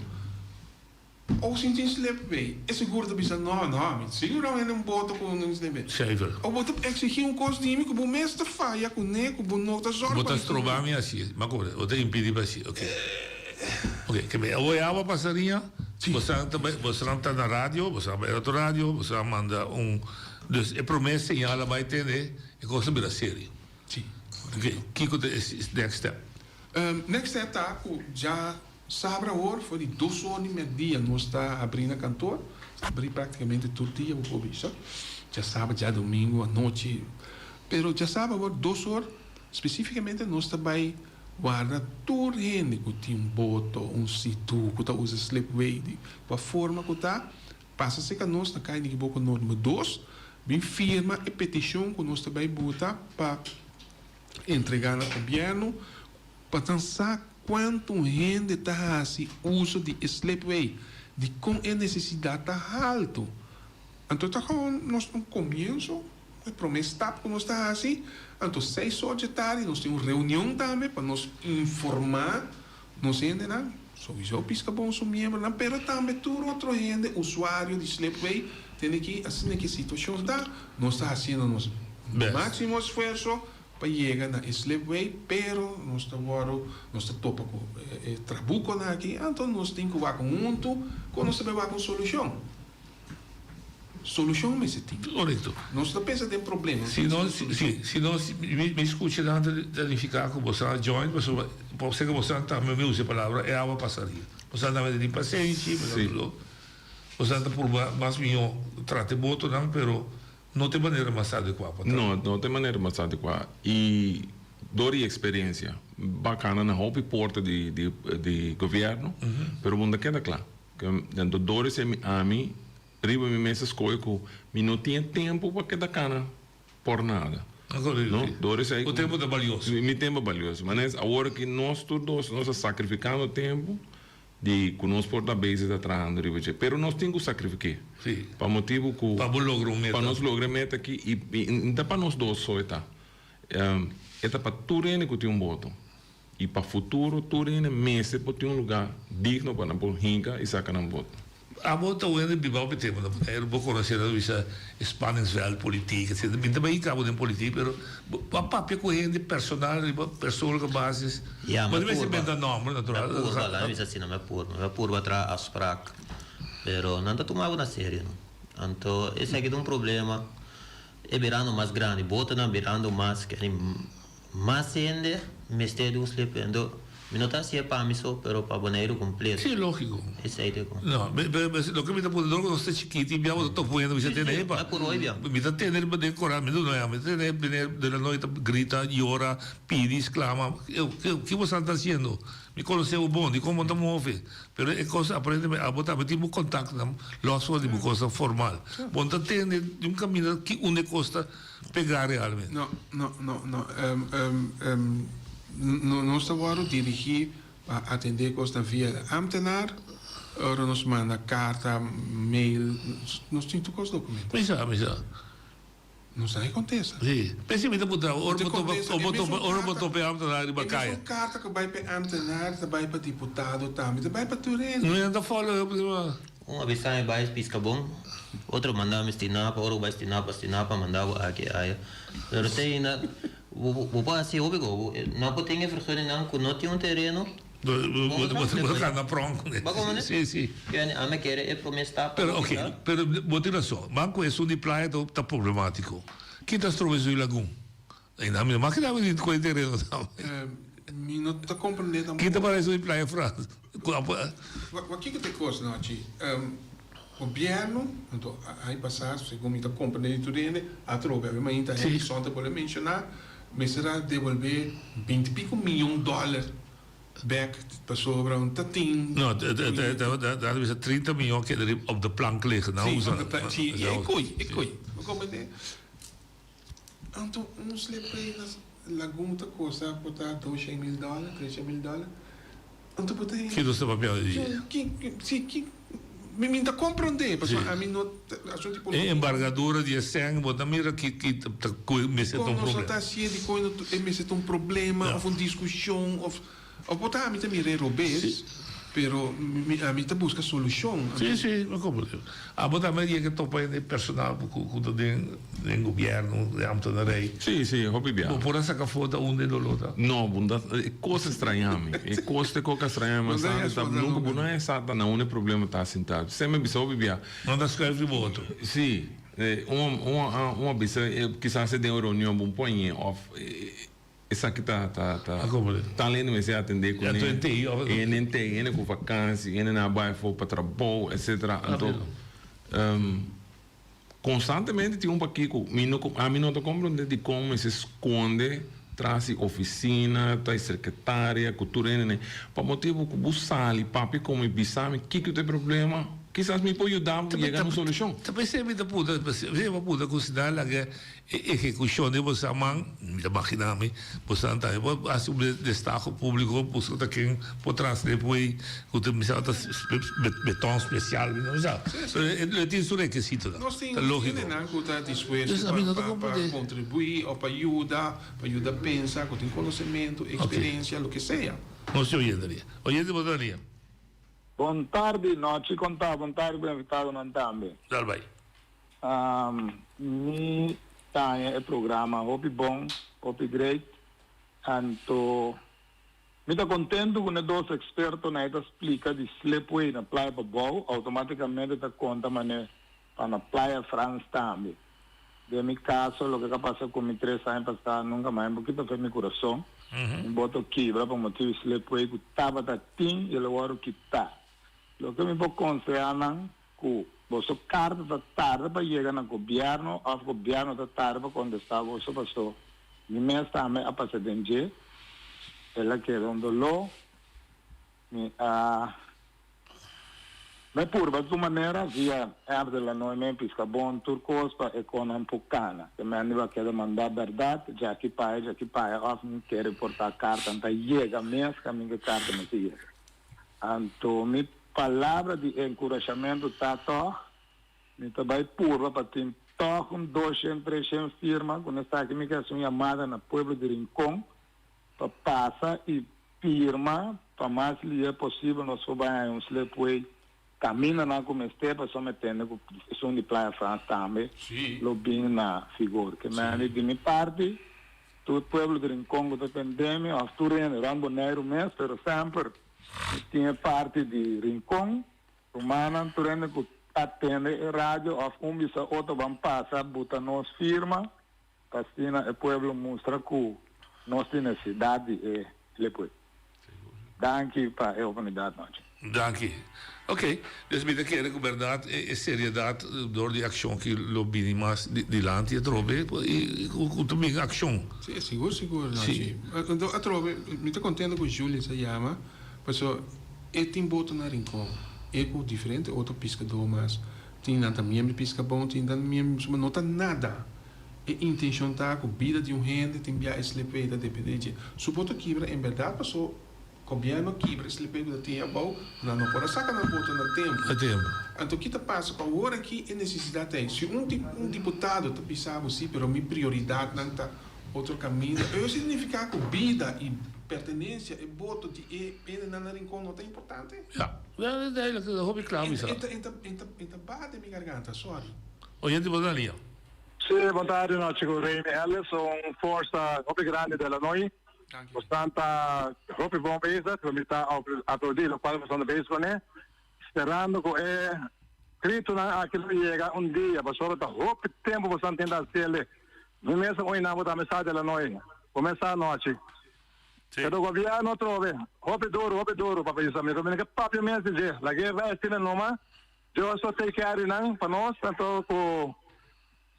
Òf si tin slipway, e seguro ta bisa, no, no, mi sigurá hende un boto ku un slipway.
Zeker.
Òf bo ta eksigí un kos di mi ku bo mes ta faya kuné, ku bo no ta zòrg
Bo
pa
ta
mi.
stroba mi hasi, ma komo bo ta impidi pa hasi, oke. Oke, ke mi awor e awa pasaria. Bosan ta bai, bosan ta na radio, bosan a bai otro radio, bosan a manda un, dus e prome señal a bai tende, e cos a bira serio.
Si.
Oke, kico ta e next step?
Next step ta cu dja sabra awor for di dos or di merdia nos ta habri na kantoor, habri practicamente tur dia bo por bisa, dja sabra, dja domingo anochi, pero dja sabra awor dos or specificamente nos ta bai Warda tur hende ku tin un boto, un situ, ku ta usa slipway di kua forma ku ta, pasa serka nos na Kaya Nikiboko Noord number dos, bin firma e petishon ku nos ta bai buta pa entrega na gobièrnu pa nan sa kuantu hende ta hasi uso di e slipway, dikon e nesesidat ta haltu. Anto ta gewoon nos un komienso, e promé stap ku nos ta hasi. Anto seis or dje tardi nos tin un reunion tambe pa nos informá nos hendenan, souiso Piskabon su miembronan, pero tambe tur otro hende usuario di Slipway tende ki asina ki e situashon ta, nos ta hasiendo nos máksimo esfuerso pa yega na e Slipway, pero nos ta wòrdu, nos ta topa ku e trabukonan aki, anto nos tin ku wak huntu kon nos ta bai wak un solushon. Solushon mester tin.
Korekto.
Nos ta pensa den problema.
Si nos, si, si nos, mi, mi skucha nan ta ta nifiká ku boso a join pasobra por ser ku boso tambe mi usa e palabra e awa pasaria. Boso tambe ta tin pasenshi, boso
Sí.
boso ta purba mas mihó trata e botonan pero no ta e manera mas adekuá pa trata.
No, no ta e manera mas adekuá. I dor di eksperensia, bakana na hopi porta di di di gobièrnu, pero bo no ta keda kla. Anto dor esei mi ami riba mi mes a skohe ku mi no tin e tempu pa keda kana por nada. No, dor esei
Bo tempu ta balioso.
Mi tempu balioso. Manes awor aki nos tur dos nos a sakrifikando tempu di ku nos por ta bezig ta trahando riba dje. Pero nos tin ku sakrifik'é.
Si.
Pa motibu ku.
Pa bo logra un meta.
Pa nos logra e meta aki i i ta pa nos dos so e ta. E ta pa tur hende ku tin un boto. I pa futuro tur hende mester por tin un lugá digno pa nan por hinka i saka nan bot.
Abo ta wende biba hopi tempu na Boneiru, bo konosé nan bisa e spanningsveld politiek etcetera. Mi ta bai hinka abo den politiek pero bo a papia ku hende personal riba persoonlijke basis.
Ya,
Bo
mi
no mester
purba.
benta nòmber
Mi a
natural.
purba, laga mi bisa asina, mi a purba. Mi a purba traha afsprak pero nan ta tuma abo na serio no. Anto esaki ta un problema e birando mas grandi, botonan birando mas Mas hende mester di un slip endo mi no ta hacié pa mi so pero pa Boneiru completo.
Sí, lógico.
Esey ta con.
No, loke mi ta puntra dor cu nos ta chikito y bia bo ta topa hende mi sa tene epa.
Mi a puru hoy bia.
Mi ta tene riba den coral, mi no mi ta tene meneer de la noche ta grita, yora, pidi, exclama, ki bo sa ta haciendo? Mi conoce bo bon, di con bo ta move? Pero e cos aparentemente abo tambe tin bo contactonan los for di bo cosnan formal. Bo no ta tende di un caminda ki unda e cos ta. Pegá realmente.
No, no, no, no. No, nos ta wòrdu dirigí pa atendé kosnan via de ámtenar, ora nos manda karta, mail, nos tin tur kos dokumentá.
Mi sa, mi sa.
Nos ta kontesta.
Sí. P'esei mi ta puntra bo, ora bo topa, ora bo topa, ora bo topa e ámtenar riba kaya.
E mesun karta ku bai pa e ámtenar ta bai pa diputado tambe, ta bai pa tur hende.
No nan ta follow up riba.
Un a bisa mi bai pisca bon, otro manda mi Stinapa, ora bo bai Stinapa, Stinapa manda bo aki aya. Pero te ainda bo bo por haci hopi go, no por tin e vergunningnan cu no tin un tereno.
Bo ta cana pronk.
Bo comprende?
Si, si.
Kende ami kere e prome stap
Pero ok, pero bo tin razon. Man cu esun di playa ta problematico. Kita strobe su lagun? Ainda mi no mas keda mi cu e tereno tambe.
Mi no ta comprende tampoco.
Kita parece un playa Frans.
Wa kiko ta e cos no achi? Gobierno, anto ai pasa segun mi ta comprende di tur hende, atrobe awe mainta Henry Sonte por a menciona, mester a devolve binti pico miyon dollar bek pasobra un ta tin.
No, ta bisa 30 miyon keda op de plank liggen.
Si, op de plank, si, e koe, e koe. Bo comprende? Anto un slipway na Lagun ta kosta por ta doshen mil dòler, treshen mil dòler. Anto bo ta.
Ki nos ta papia di dje?
Ki, si, ki, mi mi ta komprondé, pasobra ami no ta asuntu di
E embargadura di e sèn, bo ta mira ki ki ta ku mester ta un
Kon nos
problema.
ta hasié di kon e mester ta un problema òf un diskushon òf. Of por ta ami ta mira e robes, pero ami ta buska solushon.
Sí, sí, mi comprende. Abo tambe yega topa hende personal ku ta den den gobierno, den ambtenarij.
Sí, sí, hopi bia.
Bo por a saka foto unda e doló ta?
No, bo ta, e kos a straña mi. E kos te kok a straña mi bastante ta nunka bo no a sa ta na unda e problema ta sintá. Semper mi bisa hopi bia.
No ta schuif riba otro.
Sí, un un a bisa kisas e den un reunion bo pon of. Esaki ta ta ta tan lendo mester atende ku ne hende entei hende ku vakansi hende nan a bai afo pa trabou etcetera anto konstantemente tin un pakiko mi no ami no ta komprende dikon mester skonde tras di ofisina ta e sekretaria ku tur hende pa motibu ku bo sali papia komo i bisa mi kiko ta e problema. Kisas mi por yuda bo yega na un solushon.
Ta p'esei mi ta puntra, p'esei mi a puntra ku si nan laga e ehekushon den boso man, mi ta magina mi, bosonan tambe por hasi un destaho públiko, buska ta ken por transl'e p'ei ku ta mester ta beton spesial, mi no sa. Pero e tin su rekisitonan,
Nos tin
ta lógiko.
hendenan ku ta dispuesto
Entonces ami no ta
pa
komprendé.
kontribuí òf pa yuda, pa yuda pensa, ku tin konosementu, eksperensia, loke sea.
Nos tin oyente lia. Oyente bo ta lia.
Bon tardi nochi kon ta bon tardi bo invitadonan tambe.
Dal bai.
Mi ta haña e programa hopi bon hopi great anto mi ta contento cu ne dos expertonan e ta splica di slipway na Playa Pabou automaticamente ta conta mane pa na Playa Frans tambe den mi caso loke a pasa cu mi tres aña pasa nunca mas bo kita fe mi curason mi boto kibra pa motibo di slipway cu tabata tin y el a worde kita loke mi por conseha nan Ku boso karta ta tarda pa yega na gobièrnu òf gobièrnu ta tarda pa kontestá boso pasó mi mes tambe a pasa den dje, el a keda un doló, mi a me purba tur manera via app de la Nooi me piska bon tur kos pa e konan por kana, ke men riba keda mandá bèrdat djaki paya djaki paya òf mi ke reportá karta ta yega mes kaminda ke karta mester yega. Anto mi palabra di enkurashamentu ta tòg, mi ta bai purba pa tin tòg un doshen, treshen firma, ku nesaki mi ke hasi un yamada na pueblo di Rincon pa pasa i firma pa mas lihe posibel nos por bai haña un slipway kaminda nan ku mester pasobra mi tende ku esun di Playa Frans tambe lo bin na figor. Ke mende di mi parti Tur pueblo di Rincon ku ta tende mi òf tur hende rònt Boneiru mes, pero semper mi tin e parti di Rincon, rumannan, tur hende ku a tende e radio òf un bisa otro ban pasa buta nos firma pa asina e pueblo mustra ku nos tin nesesidat di e Lipway. Danki pa e oportunidat nochi.
Danki. Ok, dus mi ta kere ku bèrdat e seriedat dor di akshon ki lo bini mas dilanti atrobe i ku ta bin akshon.
Si, sigur sigur nochi. Anto atrobe mi ta kontento ku Julius a yama pasobra e tin boto na Rincon, e ku diferente otro piskadó mas tin nan ta miembro di Piskabon tin nan miembro no ta nada. E intencion ta cu bida di un hende tin bia e slipway ta depende di dje. Su boto kibra en berdad paso gobierno kibra e slipway cu ta tin abou, nan no por a saca nan boto na tempo.
Na tempo.
Anto ki ta pasa cu awor aki e necesidad ta ey. Si un un diputado ta bisa bo si pero mi prioridadnan ta otro caminda, ello significa cu bida y pertenencia e boto di e hendenan na Rincon no ta importante?
Ja, ja, duidelijk, hopi kla bisa.
E ta e ta e ta baha den mi garganta, sorry.
Oyente bo ta lia.
Sí, bon tardi nochi cu Remy Ellis, un forsa hopi grandi de la noi. Bosnan ta hopi bon bezig, lo mi ta aplaudi locual bosnan ta bezig cune, sperando cu e gritonan aki lo yega un dia, pasobra ta hopi tempo bosnan tin ta haciele. Mi mes a oina bo tambe sa de la noi, bo mes sa anochi. Pero gobierno atrobe, hopi duro, hopi duro, papia Yusuf, mi ke papia mes di dje, lag'e bai asina numa. Dios lo take care di nan pa nos anto cu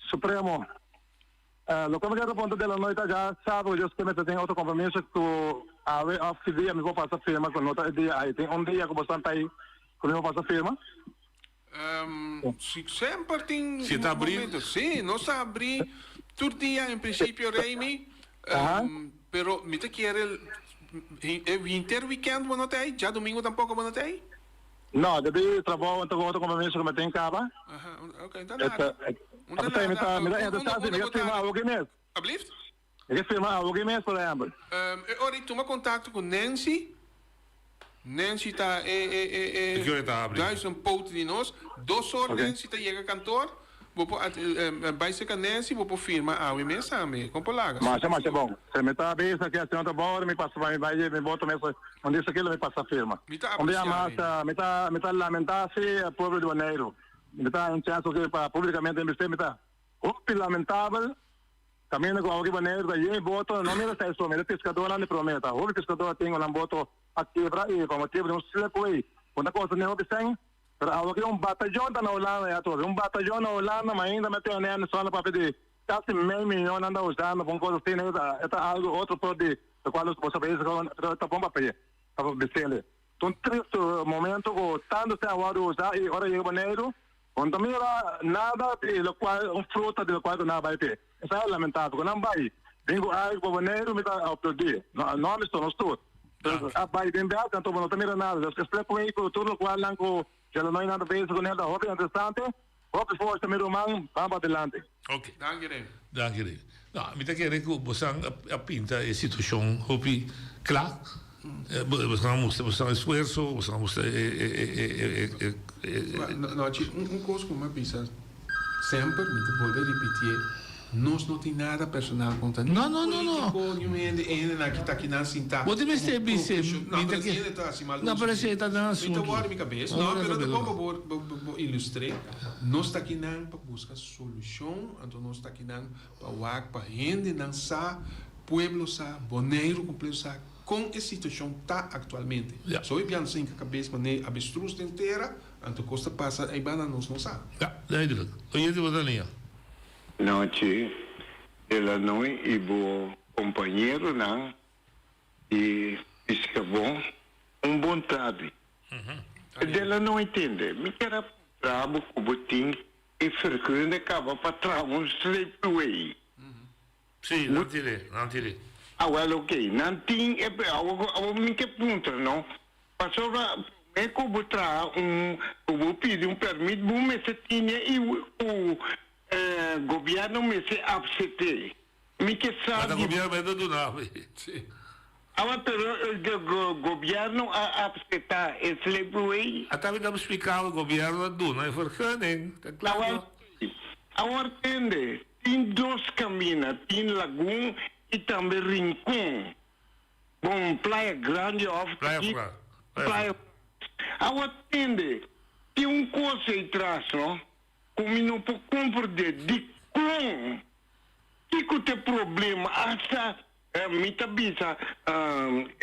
Supremo. Loke mi kier punta Delanoy ta ja sabi cu Dios ke mester tin otro compromiso cu awe of ki dia mi por pasa firma cu no ta e dia ahi. Tin un dia cu boso ta ahi cu mi por pasa firma?
Si semper tin
Si ta abri.
momento. Si, nos ta abri tur dia en principio Remy. Pero mi ta kier e henter weekend bo no ta ahi? Djadomingo tampoco bo no ta ahi?
No, debí trabou anto otro compromiso cu mi tin caba.
Aha, ok, un ta nada. Un ta
Apesar mi ta, mi ta
nada.
interesá si mi ke firma awo ki mes.
Alblieft?
Mi ke firma awo ki mes, por ehempel.
E ora i tuma contacto cu Nancy. Nancy ta e e e e
Ki ora e ta abri?
duizendpoot di nos. Dos or Nancy ta yega kantoor. Bo por bai serka Nancy, bo por firma awe mes tambe. Kon por laga?
Masha masha bon. Se mi ta bisa ke asina ta bon ora mi pasa pa mi bai mi boto mes un di sakila mi pasa firma.
Mi ta
Un bia
aprecia
mas
mi.
mi ta mi ta lamenta si e pueblo di Boneiru. Mi ta un chance oke pa publicamente mi mi ta hopi lamentabel kaminda ku awe ki Boneiru ta yen boto no mira sa eso mira piskadornan di prome ta hopi piskador tin ku nan boto a kebra i pa motibu di un slipway ku ta kosta hopi sèn. Pero awo ki un batayon ta na Hulanda ya tur. Un batayon na Hulanda ma ainda me tene en solo papia di casi mei miyon nan ta usando pa un cosa asina e ta algo otro sort di lo cual bo sa bezig con pero ta bon papia pa bisele. Ta un tristu momento ku tantu sèn a wòrdu usá i ora yega Boneiru bo no ta mira nada di lokual un fruta di lokual ku nan a bai p'e. Esei a lamentabel ku nan bai bin ku algu pa Boneiru mi ta aplaudí. No ami so nos tur. A bai den bèk anto bo no ta mira nada. Dus e slipway ku tur lokual nan ku Delanoy nan ta bezig kuné ta hopi interesante. Hopi forsa mi ruman, ban pa dilanti.
Ok.
Danki Rey.
Danki Rey. No, mi ta kere ku bosan a pinta e situashon hopi kla. Bosan a mustra bosan esfuerso, bosan a mustra e e e e e e.
No, no, chi, un un kos ku mi a bisa semper, mi ta bolbe ripitié, nos no tin nada personal kontra
No, no, no, no.
niun polítiko, niun hende, e hendenan aki ta kinan sintá
Bo tin mester
komo
bis'é,
profeshon, no,
mi ta
pero
ke,
hende ta hasi mal
no,
uso
pero
di
esei ta nan
Mi ta
asuntu.
wòrdu mi kabes,
No,
no,
no,
pero ta
no.
bon pa bo bo bo ilustr'é. Nos ta kinan pa buska solushon, anto nos ta kinan pa wak pa hendenan sa, pueblo sa, Boneiru kompleto sa kon e situashon ta aktualmente.
Ja.
So e biaha nos a hinka kabes manera abestrus den tera, anto kos ta pasa eibanda nos no sa.
Ja, duidelijk. Oyente bo ta liña.
Nochi Delanoy y bo compañeronan di Piscabon un bon tardi. Delanoy tende, mi kier a puntra bo cu bo tin e vergunning caba pa traha un slipway.
Si, nan tire, nan tire.
Ah wel ok, nan tin e, awor mi ke puntra no, pasobra prome cu bo traha un, cu bo pidi un permit bo mester tine y cu Gobierno mester apsept'é. Mi ke sa
Ma ta
di.
gobierno mester duna.
Sí.
Awa pero gobierno a apseptá e slipway?
Ata mi ta spliká bo gobierno a duna e vergunning. Ta kla
Awor
no?
Awor tende, tin dos kamina, tin Lagun i tambe Rincon. Bon, Playa Grandi òf
Playa
aki
Fran. Playa
Playa
Fran.
Awor tende, tin un kos ei tras no. Ku mi no por komprendé dikon, kiko ta e problema, asta mi ta bisa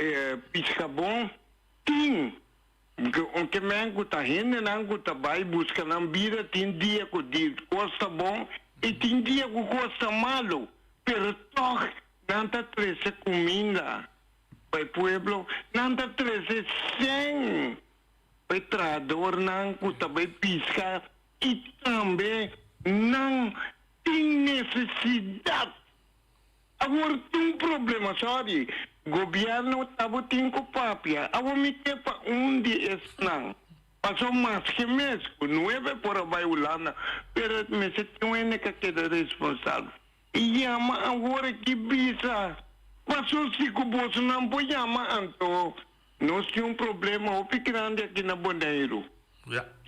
e piskabon tin ke men ku ta hendenan ku ta bai buska nan bida tin dia ku di kos ta bon i tin dia ku kos ta malu pero tòg nan ta trese kuminda pa e pueblo nan ta trese sèn E trahadornan ku ta bai piska i tambe nan tin nesesidat. Awor tin un problema, sorry, gobièrnu tabatin ku papia. Awor mi ke pa un di esnan, paso maske mes ku nuebe por a bai Hulanda, pero mester tin un hende ku a keda responsabel. I yama awor aki bisa, paso si ku bosonan por yama anto Nos tin un problema hopi grandi aki na Boneiru.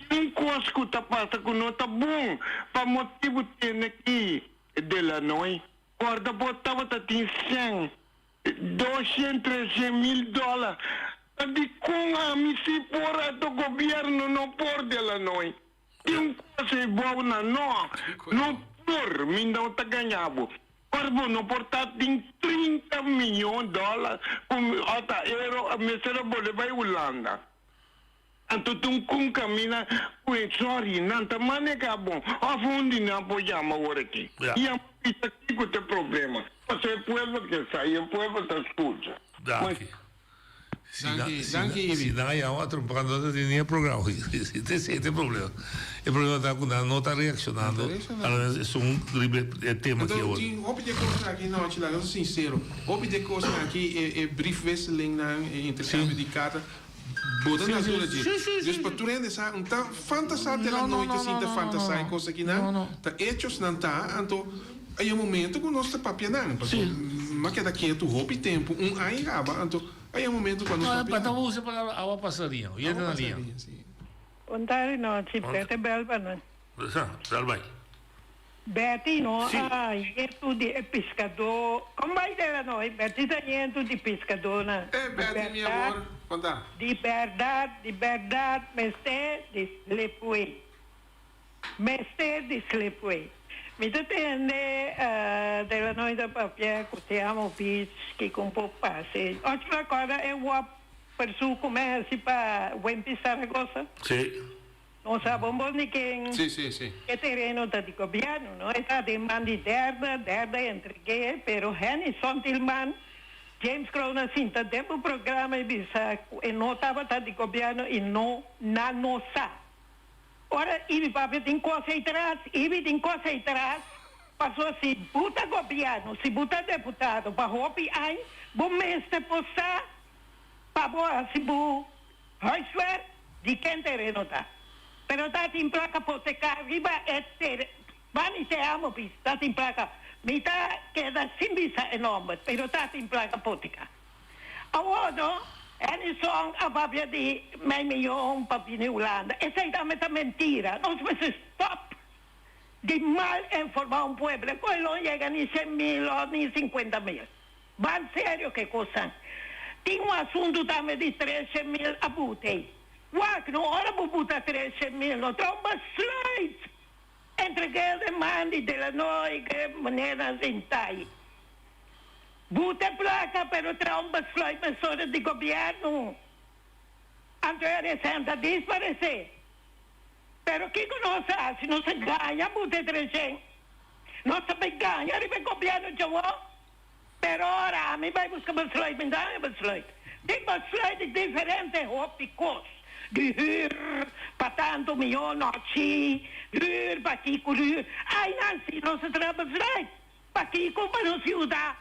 Tin un kos ku ta pasa ku no ta bon pa motibu tene ki Delanoy. Kòrda bo tabata tin sèn, doshen, treshen mil dòler. Ta dikon ami si por anto gobièrnu no por Delanoy? Tin un kos ei bou na no, no por, mi no ta gaña bo. Por bo no por ta tin 30 miyon dollar ku ota euro mester a bole bai Hulanda. Anto tin kun kamina ku e sorry nan ta manega bon of un di nan por yama awor aki. Yama bisa kiko ta e problema. Pasobra e pueblo ke sa i e pueblo ta skucha.
Danki.
Danki, danki Ibi.
Si nan a yama otro pa no ta tin ni e programa. Esei ta e problema. E problema ta ku nan no ta reakshonando a esun riba e tema aki awor.
Anto tin hopi di e kosnan aki nochi, laga nos sinsero, hopi di e kosnan aki, e briefwisselingnan, e interkambio di karta, bo ta na altura dje. Dus pa tur hende sa, un ta fantasá te la noite sin ta fantasá e kos akinan, ta echosnan ta, anto a e momento ku nos ta papia nan, pasobra mi a keda ketu hopi tempu, un aña kaba, anto a e momento ku nos papia nan.
Bo ta usa e palabra awa pasa liña, oyente na liña.
Bon tardi nochi, Bete bel pa nos.
Sa, dal bai.
Betty no a yentu di e piskadó. Kon bai dera no? Betty ta yentu di piskadónan.
Eh Betty mi amor, konta.
Di bèrdat, di bèrdat mester di slipway. Mester di slipway. Mi ta tende Delanoy ta papia ku Te Amo Beach kiko un por pase. Ochi mi a kòrda e wòp persu ku mi a hasi pa Wimpy Saragoza.
Sí.
No sa bon bon di ken
Sí, sí, sí.
e tereno ta di gobierno, no? E ta den man di derde, derde entregué, pero Henny Sontilman. James Kroon a sinta den bo programa y bisa cu e no tabata di gobierno y no nan no sa. Ora Ibi papia tin cos ey tras, Ibi tin cos ey tras, paso si bo ta gobierno, si bo ta deputado pa hopi añ, bo mester por sa pa bo haci bo huiswerk di ken tereno ta. Pero ta tin placa poteca riba e tereno. Bani te amo bis ta tin placa mi ta keda sin bisa e nomber pero ta tin placa potica awor no Edison a papia di mei miyon pa bini Hulanda esey tambe ta mentira nos mester stop di mal informa un pueblo cu e lo yega ni cien mil o ni cincuenta mil ban serio ke cosnan tin un asunto tambe di trece mil a bute wak no ora bo buta trece mil no ta un besluit. Entre Gelde Mandy de la Noy ke manera sintai. Buta plaka pero traha un besluit mesora di gobierno. Anto e recen ta disparece. Pero kiko nos a haci? Nos a gaña buta e trecen. Nos ta bay gaña riba e gobierno djawo. Pero ora ami bai buska besluit, mi daña besluit. Tin besluit di diferente hopi kos, di hür pa tantu miyon nochi, hür pa kiko hür. Ai nan si nos a traha besluit, pakiko pa nos yuda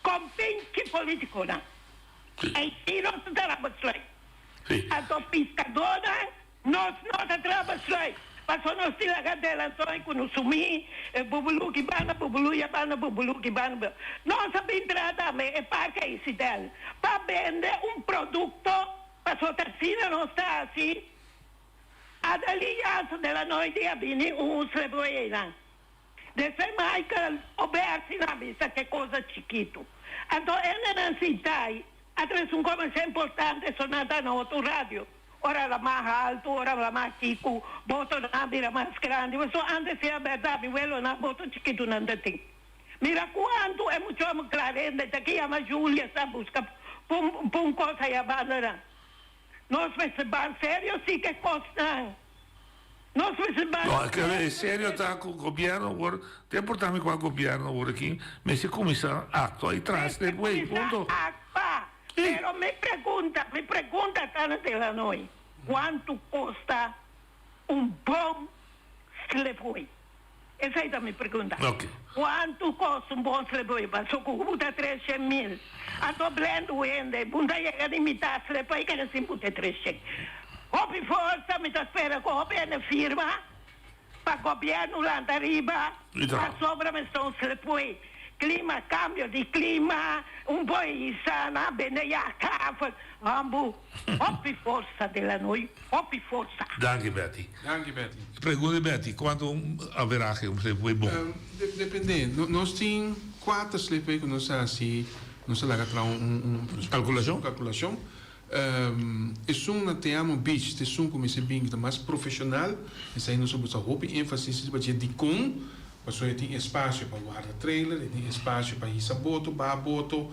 kompinchi politikonan? Ei si nos a traha besluit. Anto piskadónan Nos no ta traha besluit, paso nos tin laga delantoi ku nos sumí e bubulú ki banda, bubulú ya banda, bubulú ki banda. Nos a bin traha tambe e parke Isidel pa bende un produkto, paso ta asina nos ta hasi. Adelie Jansen de la Noite a bini un sleboe einan. Despues Michael Obersi nan a bisa ke cosa chikitu. Anto hendenan sinta ai a trese un komersial importante sonata na otro radio. Ora la mas haltu, ora la mas chiku, botonan a bira mas grandi. Pasobra antes si a bèrdat mi welonan boto chikitunan ta tin. Mira kuantu e muchacho Clarenda ta ki yama Julia sa buska pun pun kos aya banda nan. Nos mester ban serio si ke kosnan. Nos mester ban
No, e serio ta ku gobierno awor, te importa mi kua gobierno awor aki, mester kuminsá aktua i traha step way, punto.
Aktua. Pero mi pregunta, mi pregunta ta na Delanoy, cuanto costa un bon slipway? Esey ta mi pregunta. Cuanto costa un bon slipway? Paso cu bo ta trece mil, anto blend hende, bo ta yega di mitad slipway keda sin bo ta trece. Hopi forsa mi ta spera cu hopi hende firma pa gobierno lanta riba pasobra mester un slipway. Clima, cambio di clima, un boi sana, bende ya kavel, hambu, hopi forsa Delanoy, hopi forsa.
Danki Betty.
Danki Betty.
Pregunta di Betty, cuanto un averahe un slipway bon?
Depende, nos tin cuater slipway cu nos a haci, nos a laga traha un
Calculacion?
calculacion. Esun na Te Amo Beach ta esun ku mester bin ku ta mas profeshonal. Esei nos a buska hopi énfasis riba dje. Dikon? Pasobra e tin espasio pa warda trailer, e tin espasio pa hisa boto, baha boto,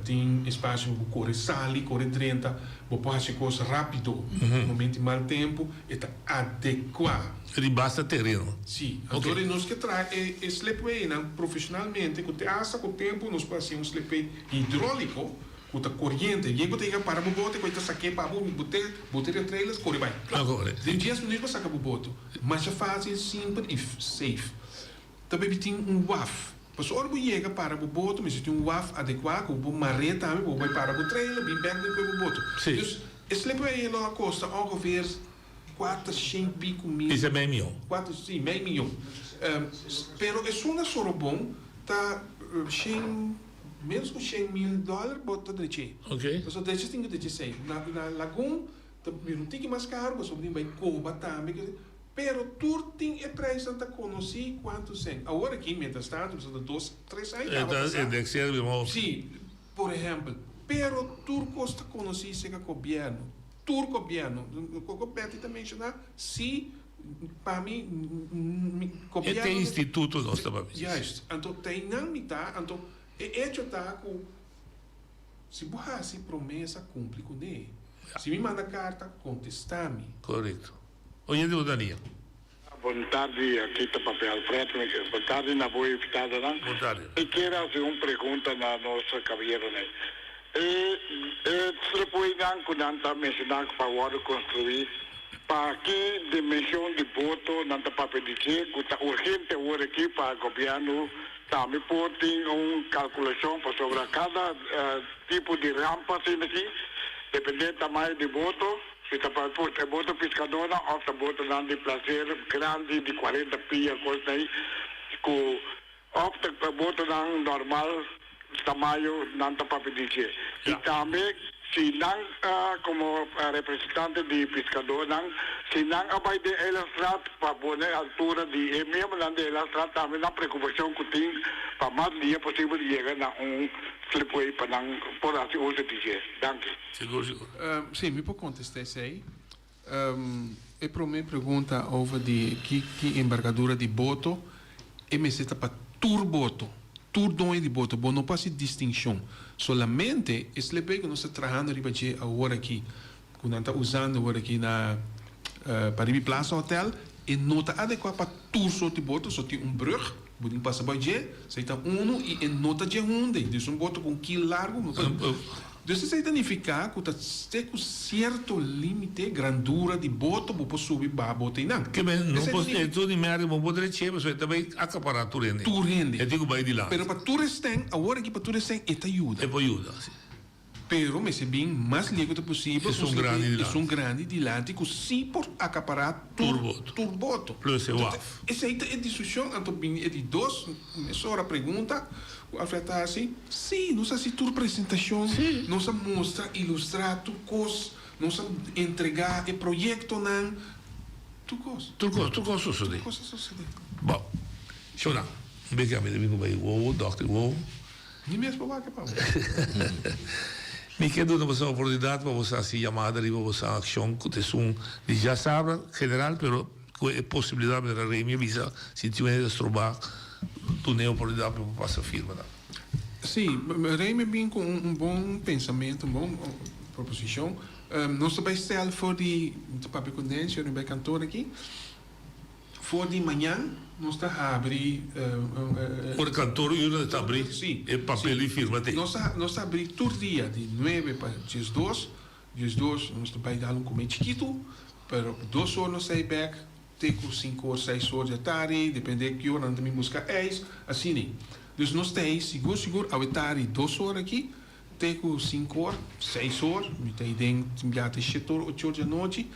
tin espasio pa bo kore sali, kore drenta. Bo por hasi kos rápido. Momento di mal tempu e ta adekuá.
E tin basta tereno.
Sí. Anto nos ke traha e slipwaynan profeshonalmente ku te asta ku tempu nos por hasi un slipway hidróliko. Ku ta koriente. Yen ku ta yega para bo bote ku e ta sak'é pa bo, bo te bote riba trailers kore bai. Kla. Den dies minuut bo saka bo boto. Masha fásil, simpel i safe. Ta baby tin un waf. Pasobra ora bo yega para bo boto mester tin un waf adekuá ku bo mar'é tambe pa bo bai para bo trailer bin bèk den kue bo boto. Dus e slipway lo a kosta ongeveer kuatershen piku mil.
Esei mei mion.
Kuater, si, mei mion. Pero esun na Sorobon ta shen. Menos ku 100,000 dòler bo ta dreché. Pasobra dreché tin ku dreché sei. Na na Lagun ta bira un tiki mas karu pasobra tin bai koba tambe ke pero tur tin e preisnan ta konosí kuantu sèn. Awor aki mientras tantu pasobra ta dos tres aña kaba
pasá. E ta indexeer bira mas.
Sí, por ehèmpel. Pero tur kos ta konosí serka gobièrnu. Tur gobièrnu. Koko Betty ta menshoná sí pa mi mi
E te instituto nos ta papia.
Juist. Anto ta einan mi ta, anto e echo ta ku si bo hasi promesa kumpli kuné. Si mi manda karta kontestá mi.
Korekto. Oye di bo Daniel.
Bon tardi, aki ta papia Alfred. Bon tardi na bo invitadonan.
Bon tardi.
Mi kier hasi un pregunta na nos caballeronan. E e slipwaynan ku nan ta menshoná ku pa wòrdu konstruí, pa ki dimenshon di boto nan ta papia di dje ku ta urgente awor aki pa gobièrnu tambe por tin un kalkulashon pasobra kada tipo di rampa asina aki dependé tamaño di boto, si ta pa e boto piskadónan òf ta botonan di plaser grandi di kuarenta pia kosnan ei ku Of ta botonan normal tamayo nan ta papia di dje. I tambe si nan komo representante di piskadónan, si nan a bai den Eilandstraat pa pone altura di e miembronan di Eilandstraat tambe nan preokupashon ku tin pa mas lia posibel yega na un slipway pa nan por hasi uso di dje. Danki.
Sigur, sigur.
Sí, mi por kontestá esei. E prome pregunta over di ki ki embargadura di boto, e mester ta pa tur boto, tur doño di boto, bo no por haci distincion. Solamente e slipway cu nos ta trahando riba dje awor aki, cu nan ta usando awor aki na Paribi Plaza Hotel, e no ta adecua pa tur soort di boto, so tin un brug, bo tin pasa bo dje, esey ta uno y e no ta dje hunde, dus un boto cu un kil largo no ta. Dus esei ta nifiká ku ta te ku sierto límite, grandura di boto bo por subi baha boto einan.
Ke men no por e tur di mèrda bo por dreché pasobra e ta bai akapará tur hende.
Tur hende.
E tin ku bai dilanti.
Pero pa tur esten, awor aki pa tur esten e ta yuda.
E por yuda, si.
Pero mester bin mas leu ku ta posibel
Esun grandi dilanti.
Esun grandi dilanti ku si por akapará
tur boto.
Tur boto.
Plus e waf.
Esei ta e diskushon, anto bini e di dos mesora pregunta. Ku Alfred ta hasi? Sí, nos a hasi tur presentashon, nos a mustra, ilustrá tur kos, nos a entregá e proyektonan, tur kos.
Tur kos, tur kos a sosodé.
Tur kos a sosodé.
Bon, shona, un bes ya mi ta bin ku bai wowo, dòkter wowo.
Mi mes por wak e pa bo.
Mi ke duna boso oportunidat pa boso hasi yamada riba boso akshon ku ta esun di djasabra general, pero. Ku e posibilidat manera Remy a bisa, si tin un hende ta strobá, dun'é oportunidat pa por pasa firma nan.
Sí, Remy a bin ku un bon pensamentu, un bon proposishon. Nos ta bai stel for di, mi ta papia ku Nancy ora mi bai kantor aki, for di mañan nos ta habri.
Ora kantor ura ta habri e papel di firma te.
Nos ta habri tur dia di nuebe pa diesdos. 12 nos ta bai dal un comé chikitu, pero dos or nos ta ei bek, te cu cinco or, seis or di atardi, depende ki ora nan ta bin busca ijs, asina. Dus nos ta ei sigur sigur awe tardi dos or aki, te cu cinco or, seis or, mi ta ei den tin bia te shete or, ocho or di anochi,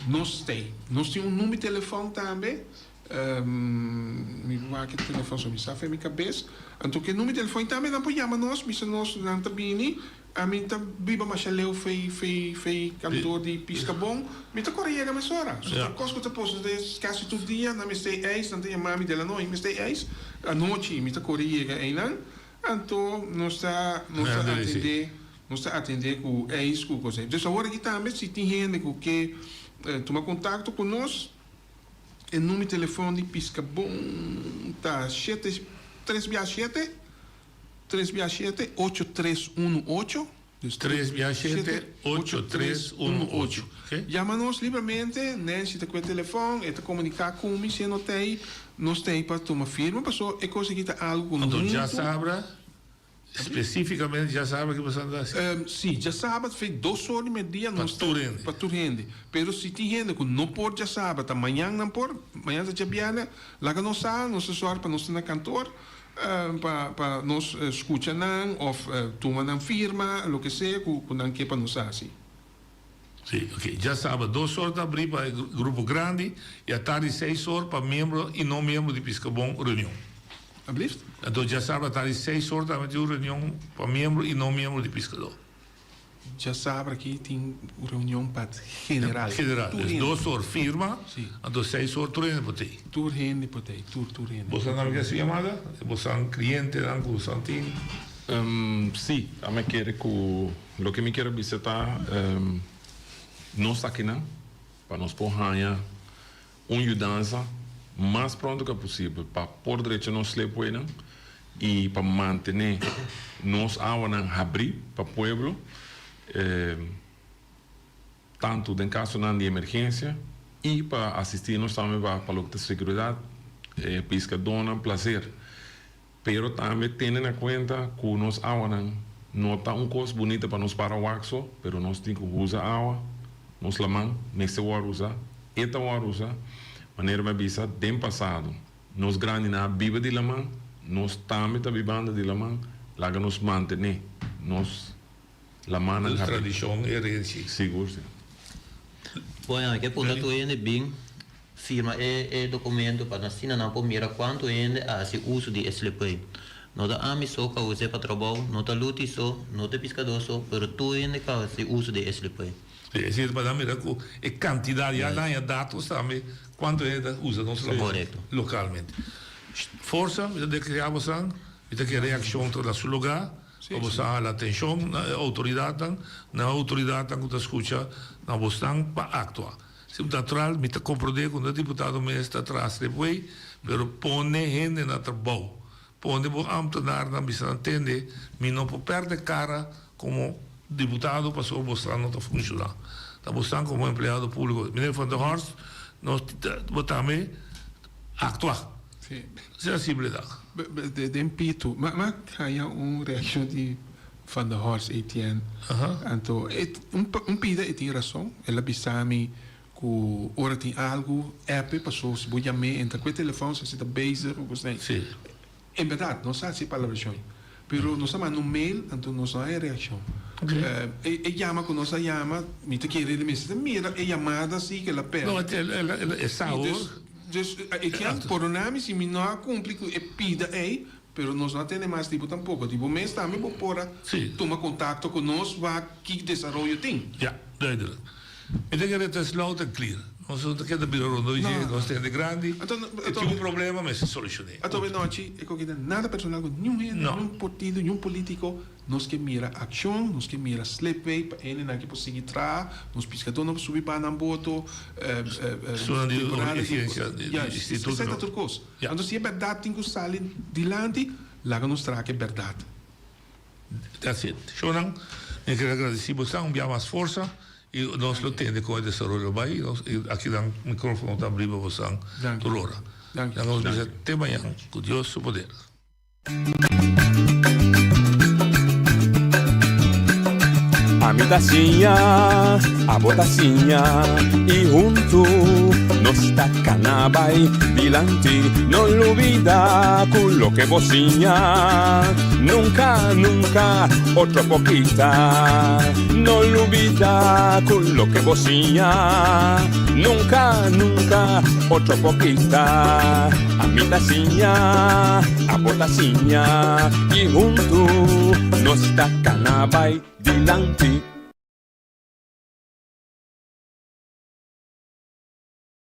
nos ta ei. Nos tin un number di telefon tambe, Mi wak e telefon so mi sa fe mi kabes. Anto ke number telefon i tambe nan por yama nos bisa nos nan ta bini. Ami ta biba masha leu fei fei fei kantoor di Piscabon. Mi ta kore yega mesora. So tur kos ku ta posa ta kasi tur dia nan mester e ijs nan ta yama mi Delano i mester e ijs. Anochi mi ta kore yega einan. Anto nos ta nos ta atende nos ta atende ku ijs ku kos ei. Dus awor aki tambe si tin hende ku ke tuma kontakto ku nos. E number di telefon di Piscabon ta shete tres bia shete, tres bia shete, ocho tres unu ocho.
Dus tres bia shete, ocho tres unu ocho.
Yama nos libremente, Nancy ta ku e telefon, e ta komuniká ku mi si e no ta ei, nos ta ei pa tuma firma, paso e kos aki ta algu ku
Anto djasabra Spesífikamente djasabra ki boso anda hasi?
Sí, djasabra fe dos or di merdia nos
ta. Pa tur hende.
Pa tur hende. Pero si tin hende ku no por djasabra, ta mañan nan por, mañan ta djabièrnè, laga nos sa, nos ta sòru pa nos ta na kantor, pa pa nos skucha nan òf tuma nan firma, loke sea ku ku nan ke pa nos hasi.
Sí, ok. Djasabra dos or ta abrí pa e grupo grandi i atardi seis or pa miembro i no miembro di Piskabon reunion.
Alblieft?
Anto djasabra atardi seis or tambe tin un reunion pa miembro i no miembro di Piskadó.
Djasabra aki tin un reunion pa general.
General, dus dos or firma, anto seis or tur hende por tei.
Tur hende por tei, tur, tur hende.
Boso nan ke hasi yamada? Boso klientenan ku boso tin?
Sí, ami a kere ku loke mi kier a bisa ta nos akinan pa nos por haña un yudansa mas pronto ke posibel pa por drecha nos slipwaynan i pa mantené nos awanan habrí pa pueblo, tantu den kasonan di emergensia i pa asistí nos tambe pa loke ta seguridat, piskadónan, plaser. Pero tambe tene na kuenta ku nos awanan. No ta un kos bunita pa nos para wak so, pero nos tin ku usa awa, nos laman mester wòrdu usá, e ta wòrdu usá. Manera mi a bisa den pasado, nos grandinan a biba di laman, nos tambe ta bibando di laman, laga nos mantené nos lamannan
habrí. Tradishon, herensia.
Sigur si.
Bueno, ke punta tur hende bin firma e e documento pa asina nan por mira cuanto hende a haci uso di e slipway. No ta ami so cu a us'e pa trabou, no ta Luti so, no ta e piscador so, pero tur hende cu a haci uso di e slipway.
Sí, esei ta pa nan mira cu e cantidad, ya nan haña datos tambe cuanto hende ta usa nos trabou localmente. Forsa, mi ta desea bosan, mi ta kere reaccion ta na su lugar. Pa boso a hala atenshon na e outoridatnan, na e outoridatnan ku ta skucha na bosnan pa aktua. Si natural mi ta komprondé ku no diputado mes ta tras Slipway, pero pone hende na trabou. Pone bo ambtenarnan bisa nan tende, mi no por pèrdè kara komo diputado pasobra bosnan no ta funshoná. Ta bosnan komo empleado públiko. Meneer Van der Horst, nos bo tambe aktua.
Sí.
Asina simple ta.
Den pitu. Ma ma haña un reaccion di Van der Horst Etienne. Anto e un pida e tin rason. El a bisa mi cu ora tin algo app e paso si bo yam'é entra cu e telefon si ta bezig of cosnan.
Sí.
En berdad nos a haci e palabracion. Pero nos a manda un mail anto nos no haña reaccion. E e yama cu nos a yama mi ta kere di mester ta mira e yamada si cu el a perde.
No el e sa hoor.
Dus Etienne, pordona mi si mi no a cumpli cu e pida ey, pero nos no a tene mas tipo tampoco. Di bo mes tambe bo por a tuma contacto cu nos wak ki desaroyo tin.
Ja, duidelijk. Mi ta kere ta loud and clear. Nos no ta keda bira rondó di dje, nos ta hende grandi, e tin un problema mester solucion'é.
Ato be nochi e koki ta nada personal cu niun hende, niun partido, niun politico. Nos ke mira akshon, nos ke mira slipway pa hendenan ke por sigui traha, nos piskadónan por subi baha nan boto,
temporada di
Juist, esei ta tur kos. Anto si e bèrdat tin ku sali dilanti, laga nos traha ku e bèrdat.
That's it. Shownan, mi a kere agradesí bosan un bia mas forsa i nos lo tende kon e desaroyo lo bai i aki nan mikrofono ta abrí pa bosan tur ora. Laga nos bisa te mañan ku Dios su poder.
Ami ta siña, abo ta siña y huntu nos ta cana bay dilanti. No lubida cu loke bo siña nunca, nunca otro por kita. No lubida cu loke bo siña nunca, nunca otro por kita. Ami ta siña, abo ta siña y huntu nos ta cana bay dilanti.